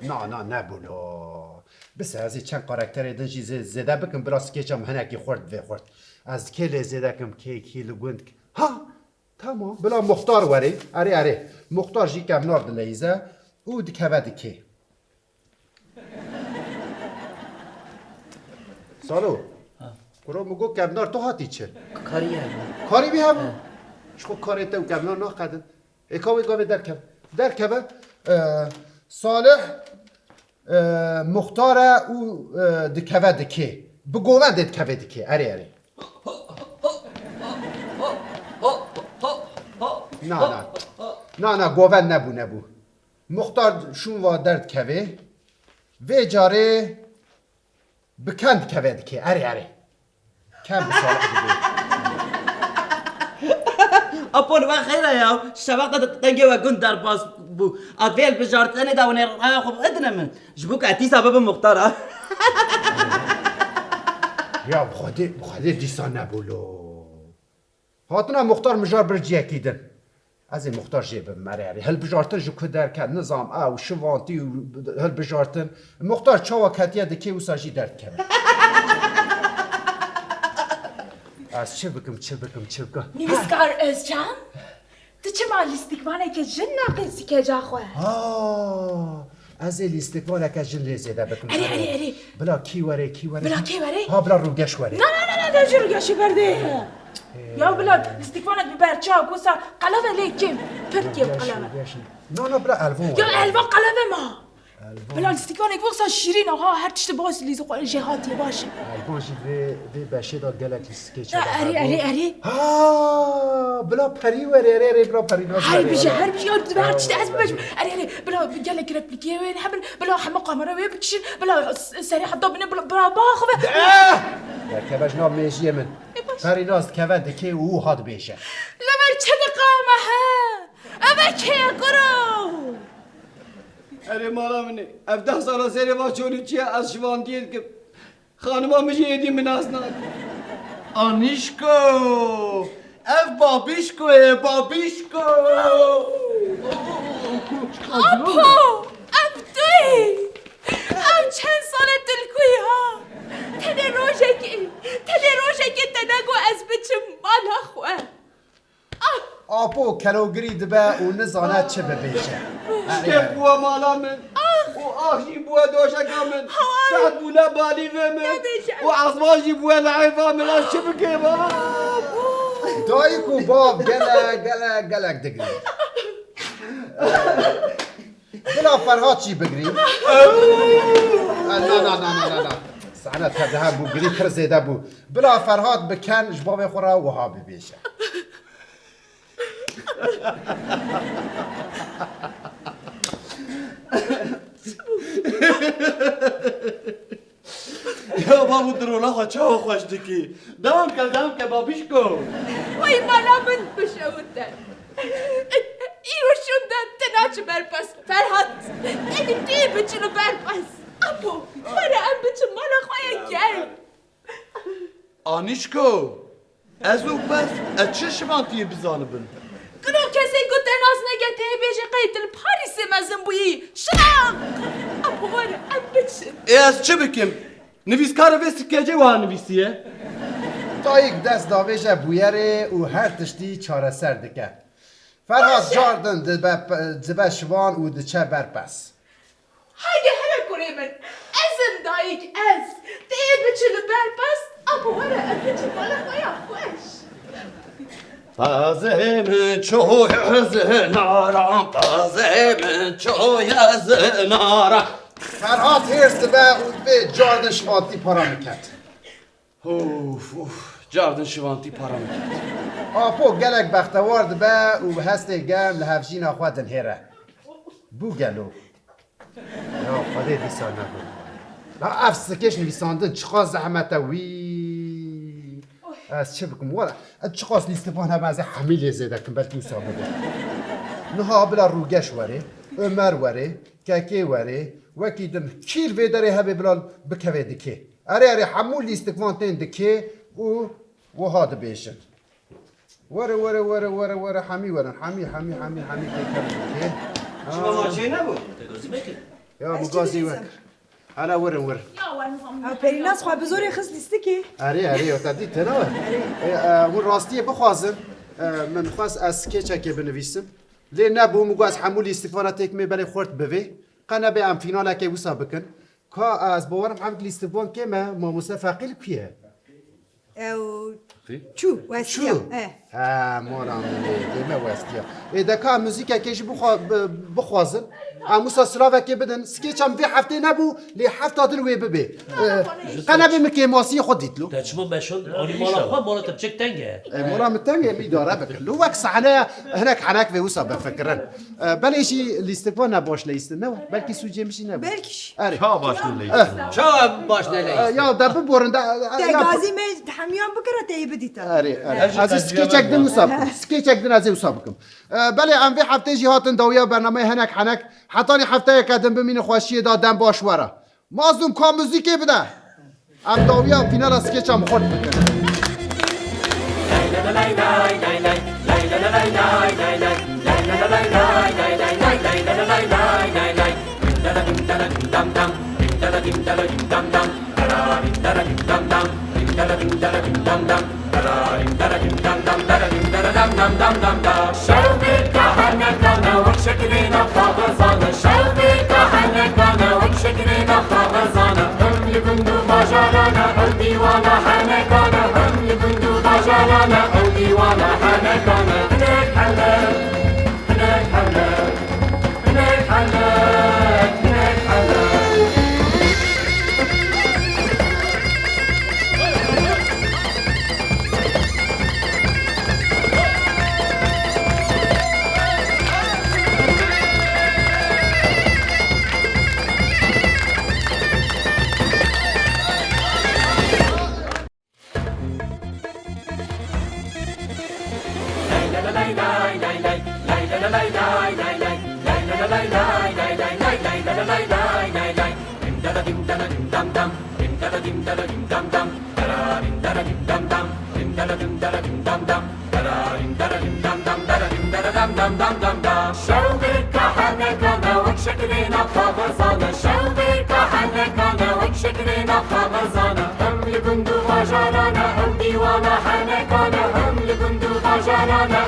Na, na, nebû lo. Bise ez ê çend karakterê din jî zê-, zêde bikim, bila skêça min hinekî xurt vê xurt. Ez kê lê zêde kim, kê, kî li gund ki-, ha! Tamam, bila Muxtar werê. Erê, erê. Muxtar jî kevnar dileyîze û dikeve dikê. Salo. Ha. Kuro min got kevnar tu hatî çi? Karî hebû. Karî bî hebû? Ha. Ji xwe karê te û kevnar naqedin. Ê ka wê gavê derkeve. Derkeve, e, Salih, e, Muxtar e û, e, dikeve dikê. Bi govendê dikeve dikê. Erê, erê. Na, na. Na, na, govend nebû, nebû. Muxtar şûn va derdikevê. Vê carê bi ken dikeve dikê. Erê, erê. Ken bi Salih dibê. Apo, li we xeyr e ya. Şeveq de dengê we gund derbas bû. A vê hilbijartinê de hûn ê raya xwe bidine min. Ji bo ku ez dîsa bibim muxtar a. Ya bi Xwedê, bi Xwedê dîsa nebû lo. Hatina muxtar mijar bir ciyekî din. Ez ê muxtar jê bibim, erê, erê. Hilbijartin ji ku derket, nizam, ew, şivantî û hilbijartin. Muxtar çawa ketiye dikê wisa jî derdikeve. Ez çi bikim, çi bikim, çi bikim? Nivîskar Özcan, tu çima lîstikvaneke jin naqê sikeca xwe? Ha, ez ê lîstikvaneke jin lê zêde bikim. Erê, erê, erê. Bila kî were, kî were? Bila kê were? Ha, bila Rûgeş were. Na, na, na, na, de ji Rûgeşî berdê. Ya bila lîstikvanek bi berçav, wisa qeleve lê kêm, pir kêm qeleve. Rûgeş, Rûgeş. Na, na, bila elvan were. Ya elvan qeleve ma. Elvan. Bila lîstikvanek wisa şîrîn, ha, her tiştê baş lîzê xwe jê hatiye baş e. Elvan jî vê, vê beşê de gelek lîstikê çêdibû. Erê, erê, erê. Ha, bila perî were, erê, erê, bila perî nas were. Her bijî, her bijî, ya, her tiştê ez bibêjim. Erê, erê, bila gelek replikê wê hebin, bila hema kamera wê bikişin, bila s-, serê heta bine, bila, bila, bila xwe ve. Eh! Derkeve ji nav mêjiyê min. Ê, baş. Perî nas dikeve dikê û hat bêje. Li vir çi diqame he? Ev e kê ye kuro? Erê mala min e. Ev deh sala serê va çolî çi ye, ez şivandiyê dikim. Xanima min jî êdî min nas nake. Anîşko! Ev babîşko ye, babîşko! Apo! Ev tu yî! Ev çend sal e tu li ku yî ha? Tenê rojekê, tenê rojekê te negot ez biçim mala xwe. Ah! Apo kelogirî dibe û nizane çi bibêje. Şikef bûye mala min û ax jî bûye dojeka min. Teht bûne balîvê min û esman jî bûye lehêfa min. Ez çi bikim? Dayik û bav gelek, gelek, gelek digirîn. Bila Ferhat jî bigirî. Na, na, na, na, na, na. Sehne tev de hebû, girî pir zêde bû. Bila Ferhat bi Ken ji bavê xwe re wiha bibêje. Ya babo, tu rola xwe çawa xweş dikî? Dewam ke, dewam ke babişko. Wey mala min bişewite. Îro şûnde tu naçî berpes. Ferhat, êdî tu yê biçî li berpes. Apo, were em biçin mala xwe yê germ. Anîşko, ez û pez, ez çi şivantiyê bizanibin? Kiro kesê ku te nas neke tê bêjê qey tu li Parîsê mezin bûyî. Şilaq! Apo were, em biçin. Ê ez çi bikim? Nivîskara vê skecê wiha nivîsiye. Dayik dest davêje bûyerê û her tiştî çareser dike. Ferhat cardin dibe, dibe şivan û diçe berpes. Haydi here kurê min. Ez im dayik, ez. Tê biçi li ber pez, apo were em biçin mala xwe ya xweş. Pezê min çoye zinaran, pezê min çoye zinaran. Ferhat hêrs dibe û dibê cardin şivantî para min ket. Of, of, cardin şivantî para min ket. Apo gelek bextewar dibe û bi hestê germ li hevjîna xwe dinhêre. Bû gelo. Ya Xwedê dîsa nebû. La ev skeç nivîsandin çiqas zehmet e wî. Ez çi bikim? Wala, ez çiqas lîstikvan hebe ez ê hemî lê zêde kim, belkî wisa bibe. Niha bila Rûgeş were, Ömer were, Kekê were, wekî din kîr vê derê hebe bila bikeve dikê. Erê, erê, hemû lîstikvan tên dikê û wiha dibêjin. Were, were, were, were, were, hemî werin. Hemî, hemî, hemî, hemî pêkevin dikê. Çima ma çê nebû? Ya, min gazî wek. Hele werin, werin. Ya, werin. Ha, Perînas xwe bi zorê xist lîstikê. Erê, erê, ya te dît, tena we. Erê. E, e, hûn rastiyê bixwazin, e, min xwest ez skêçekê binivîsim. Lê nebû, min got ez hemû lîstikvana têk mê belê xurt bivê. Qe nebe em fînalekê wisa bikin. Ka ez bawerim hevk lîstikvan kêm e, mamoste Feqî li ku ye? Ew çû, westiya. Çû? E. He, mala min ê, dê me westiya. Ê de ka muzîkekê jî bixwa-, bi-, bixwazin. Em wisa silavekê bidin. Skêça min vê heftê nebû, lê hefta din wê bibê. E, qe nebe min kêmasiyê xwe dît lo. Te çima meşand anî mala xwe, mala te çek teng e. E, mala min teng e, min îdare bikin. Lo wek sehne ye, hinek henek vê wisa bifikirin. E, belê jî lîstikvan ne baş leyîstin, ne we? Belkî sûcê min jî nebû. Belkî jî. Erê. Ça baş ne leyîstin? Eh. Ça baş ne leyîstin? E, ya de biborin de, e, te ya gazî me hemiyan bikira te yê bidîta. Erê, erê. Ez jî Ez ê qencîya skêçek me din wisa bikim. Skêçek din ez ê wisa bikim. E, belê em vê heftê jî hatin dawiya bernameyê hinek henek. Hetanî hefteyeke din bimînin xweşiyê de, dem baş were. Mazlûm, ka muzîkê bide. Em dawiya fînala skêça min xurt bikin. Şewqê kahenekane wek şekilê nav kaxezane, şewqê kahenekane wek şekilê nav kaxezane, hem li gund û bajarane, ew dîwana henekane, hem li gund û bajarane, ew dîwana henekane. Hinek hele, hinek hele, hinek hele, hinek hele. Şewqê kahenekane wek şekilê nav kaxezane, şewqê kahenekane wek şekilê nav kaxezane, hem li gund û bajarane, ew dîwana henekane, hem li gund û bajarane,